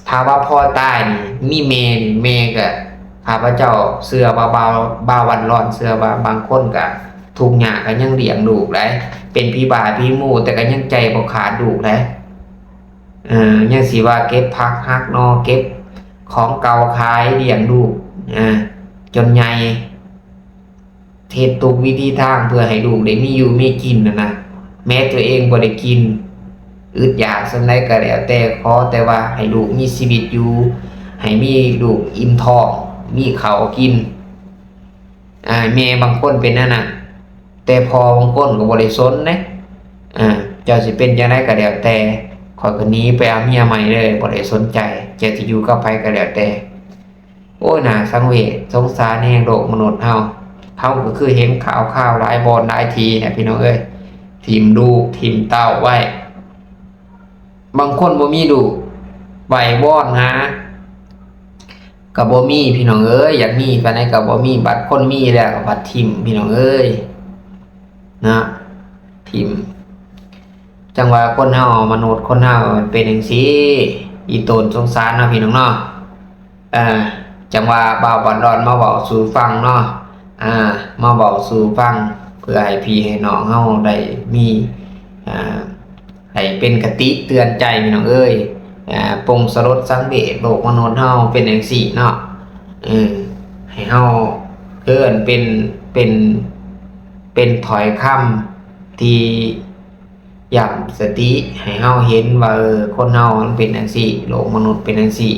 ຖ້າວ່າພໍ່ຕາຍນີ້ມີແມ່ນີ້ ແມ່ກໍ ຂ້າພະເຈົ້າເຊື່ອວ່າ ບ່າວ ບ່າວວັນລອນເຊື່ອວ່າບາງຄົນກໍທຸກຍາກກໍຍັງລ້ຽງລູກໄດ໋ ເປັນຜີບ້າຜີໝູ່ແຕ່ກໍຍັງໃຈບໍ່ຂາດລູກໄດ໋ ເອີ ຍັງຊິວ່າເກັບຜັກຫັກໜໍ່ ເກັບຂອງເກົ່າຂາຍລ້ຽງລູກ ເອີ ຈົນໃຫຍ່ ເຮັດທຸກວິທີທາງເພື່ອໃຫ້ລູກໄດ້ມີຢູ່ມີກິນຫັ້ນນະ ແມ້ຕົວເອງບໍ່ໄດ້ກິນ ອຶດຢາກສ່ຳໃດກໍແລ້ວແຕ່ ຂໍແຕ່ວ່າໃຫ້ລູກມີຊີວິດຢູ່ ໃຫ້ມີລູກອີ່ມທ້ອງ ມີເຂົ້າກິນ ອາ ແມ່ບາງຄົນເປັນແນວນັ້ນ ແຕ່ພໍ່ບາງຄົນກໍບໍ່ໄດ້ສົນເດ້ ອາ ເຈົ້າຊິເປັນຈັ່ງໃດກໍແລ້ວແຕ່ ຂ້ອຍກໍໜີໄປເອົາເມຍໃໝ່ເລີຍ ບໍ່ໄດ້ສົນໃຈ ເຈົ້າຊິຢູ່ກັບໃຜກໍແລ້ວແຕ່ ໂອ້ຍ ໜ້າສັງເວດ ສົງສານແຮງໂລກມະນຸດເຮົາ ເຮົາກໍຄືເຫັນຂ່າວຄາວຫຼາຍບ່ອນຫຼາຍທີ່ນະພີ່ນ້ອງເອີຍ ຖິ້ມລູກຖິ້ມເຕົ້າໄວ້ ບາງຄົນບໍ່ມີລູກ ໄຫວ້ວອນຫາກໍບໍ່ມີພີ່ນ້ອງເອີຍ ຢາກມີປານໃດກໍບໍ່ມີ ບັດຄົນມີແລ້ວກໍບັດຖິ້ມພີ່ນ້ອງເອີຍ ນະ ຖິ້ມ ຈັ່ງວ່າຄົນເຮົາ ມະນຸດຄົນເຮົາມັນເປັນຈັ່ງຊີ້ ອີ່ຕົນສົງສານເນາະພີ່ນ້ອງເນາະ ເອີ ຈັ່ງວ່າບ່າວບັນດອນມາເວົ້າສູ່ຟັງເນາະ ອາ ມາເວົ້າສູ່ຟັງ ເພື່ອໃຫ້ພີ່ໃຫ້ນ້ອງເຮົາໄດ້ມີ ອາ ໃຫ້ເປັນຄະຕິເຕືອນໃຈພີ່ນ້ອງເອີຍ ອາ ປົງສະຫຼົດສັງເວດ ໂລກມະນຸດເຮົາເປັນຈັ່ງຊີ້ເນາະ ເອີ ໃຫ້ເຮົາເອີ້ນເປັນ ເປັນ ເປັນຖ້ອຍຄຳທີ່ ຢ້ຳສະຕິໃຫ້ເຮົາເຫັນວ່າ ເອີ ຄົນເຮົາມັນເປັນຈັ່ງຊີ້ ໂລກມະນຸດເປັນຈັ່ງຊີ້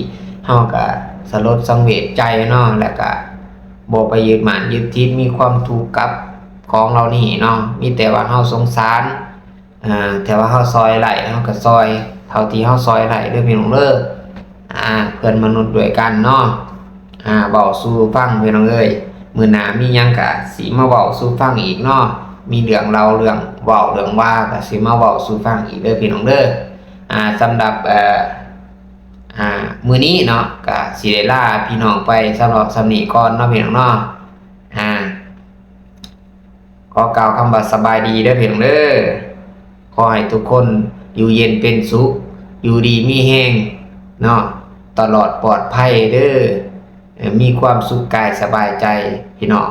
ເຮົາກະສະຫຼົດສັງເວດໃຈເນາະ ແລ້ວກະບໍ່ໄປຍຶດໝັ້ນຍຶດຕິດ ມີຄວາມທຸກກັບຂອງເຫຼົ່ານີ້ເນາະ ມີແຕ່ວ່າເຮົາສົງສານ ອາ ແຕ່ວ່າເຮົາຊ່ອຍໄດ້ ເຮົາກະຊ່ອຍເທົ່າທີ່ເຮົາຊ່ອຍໄດ້ເດີພີ່ນ້ອງເດີ ອາ ເພື່ອນມະນຸດດ້ວຍກັນເນາະ ອາ ເວົ້າສູ່ຟັງພີ່ນ້ອງເອີຍ ມື້ໜ້າມີຫຍັງກະຊິມາເວົ້າສູ່ຟັງອີກເນາະ ມີເລື່ອງເລົ່າເລື່ອງເວົ້າເລື່ອງວ່າກະຊິມາເວົ້າສູ່ຟັງອີກເດີພີ່ນ້ອງເດີ ອາ ສຳລັບ ເອີ ອາ ມື້ນີ້ເນາະ ກະຊິໄດ້ລາພີ່ນ້ອງໄປສຳລັບສ່ຳນີ້ກ່ອນເນາະພີ່ນ້ອງເນາະ ອາ ຂໍກ່າວຄຳວ່າສະບາຍດີເດີພີ່ນ້ອງເດີ ຂໍໃຫ້ທຸກຄົນຢູ່ເຢັນເປັນສຸກ ຢູ່ດີມີແຮງເນາະ ຕະຫຼອດປອດໄພເດີ ເອີ ມີຄວາມສຸກກາຍສະບາຍໃຈພີ່ນ້ອງ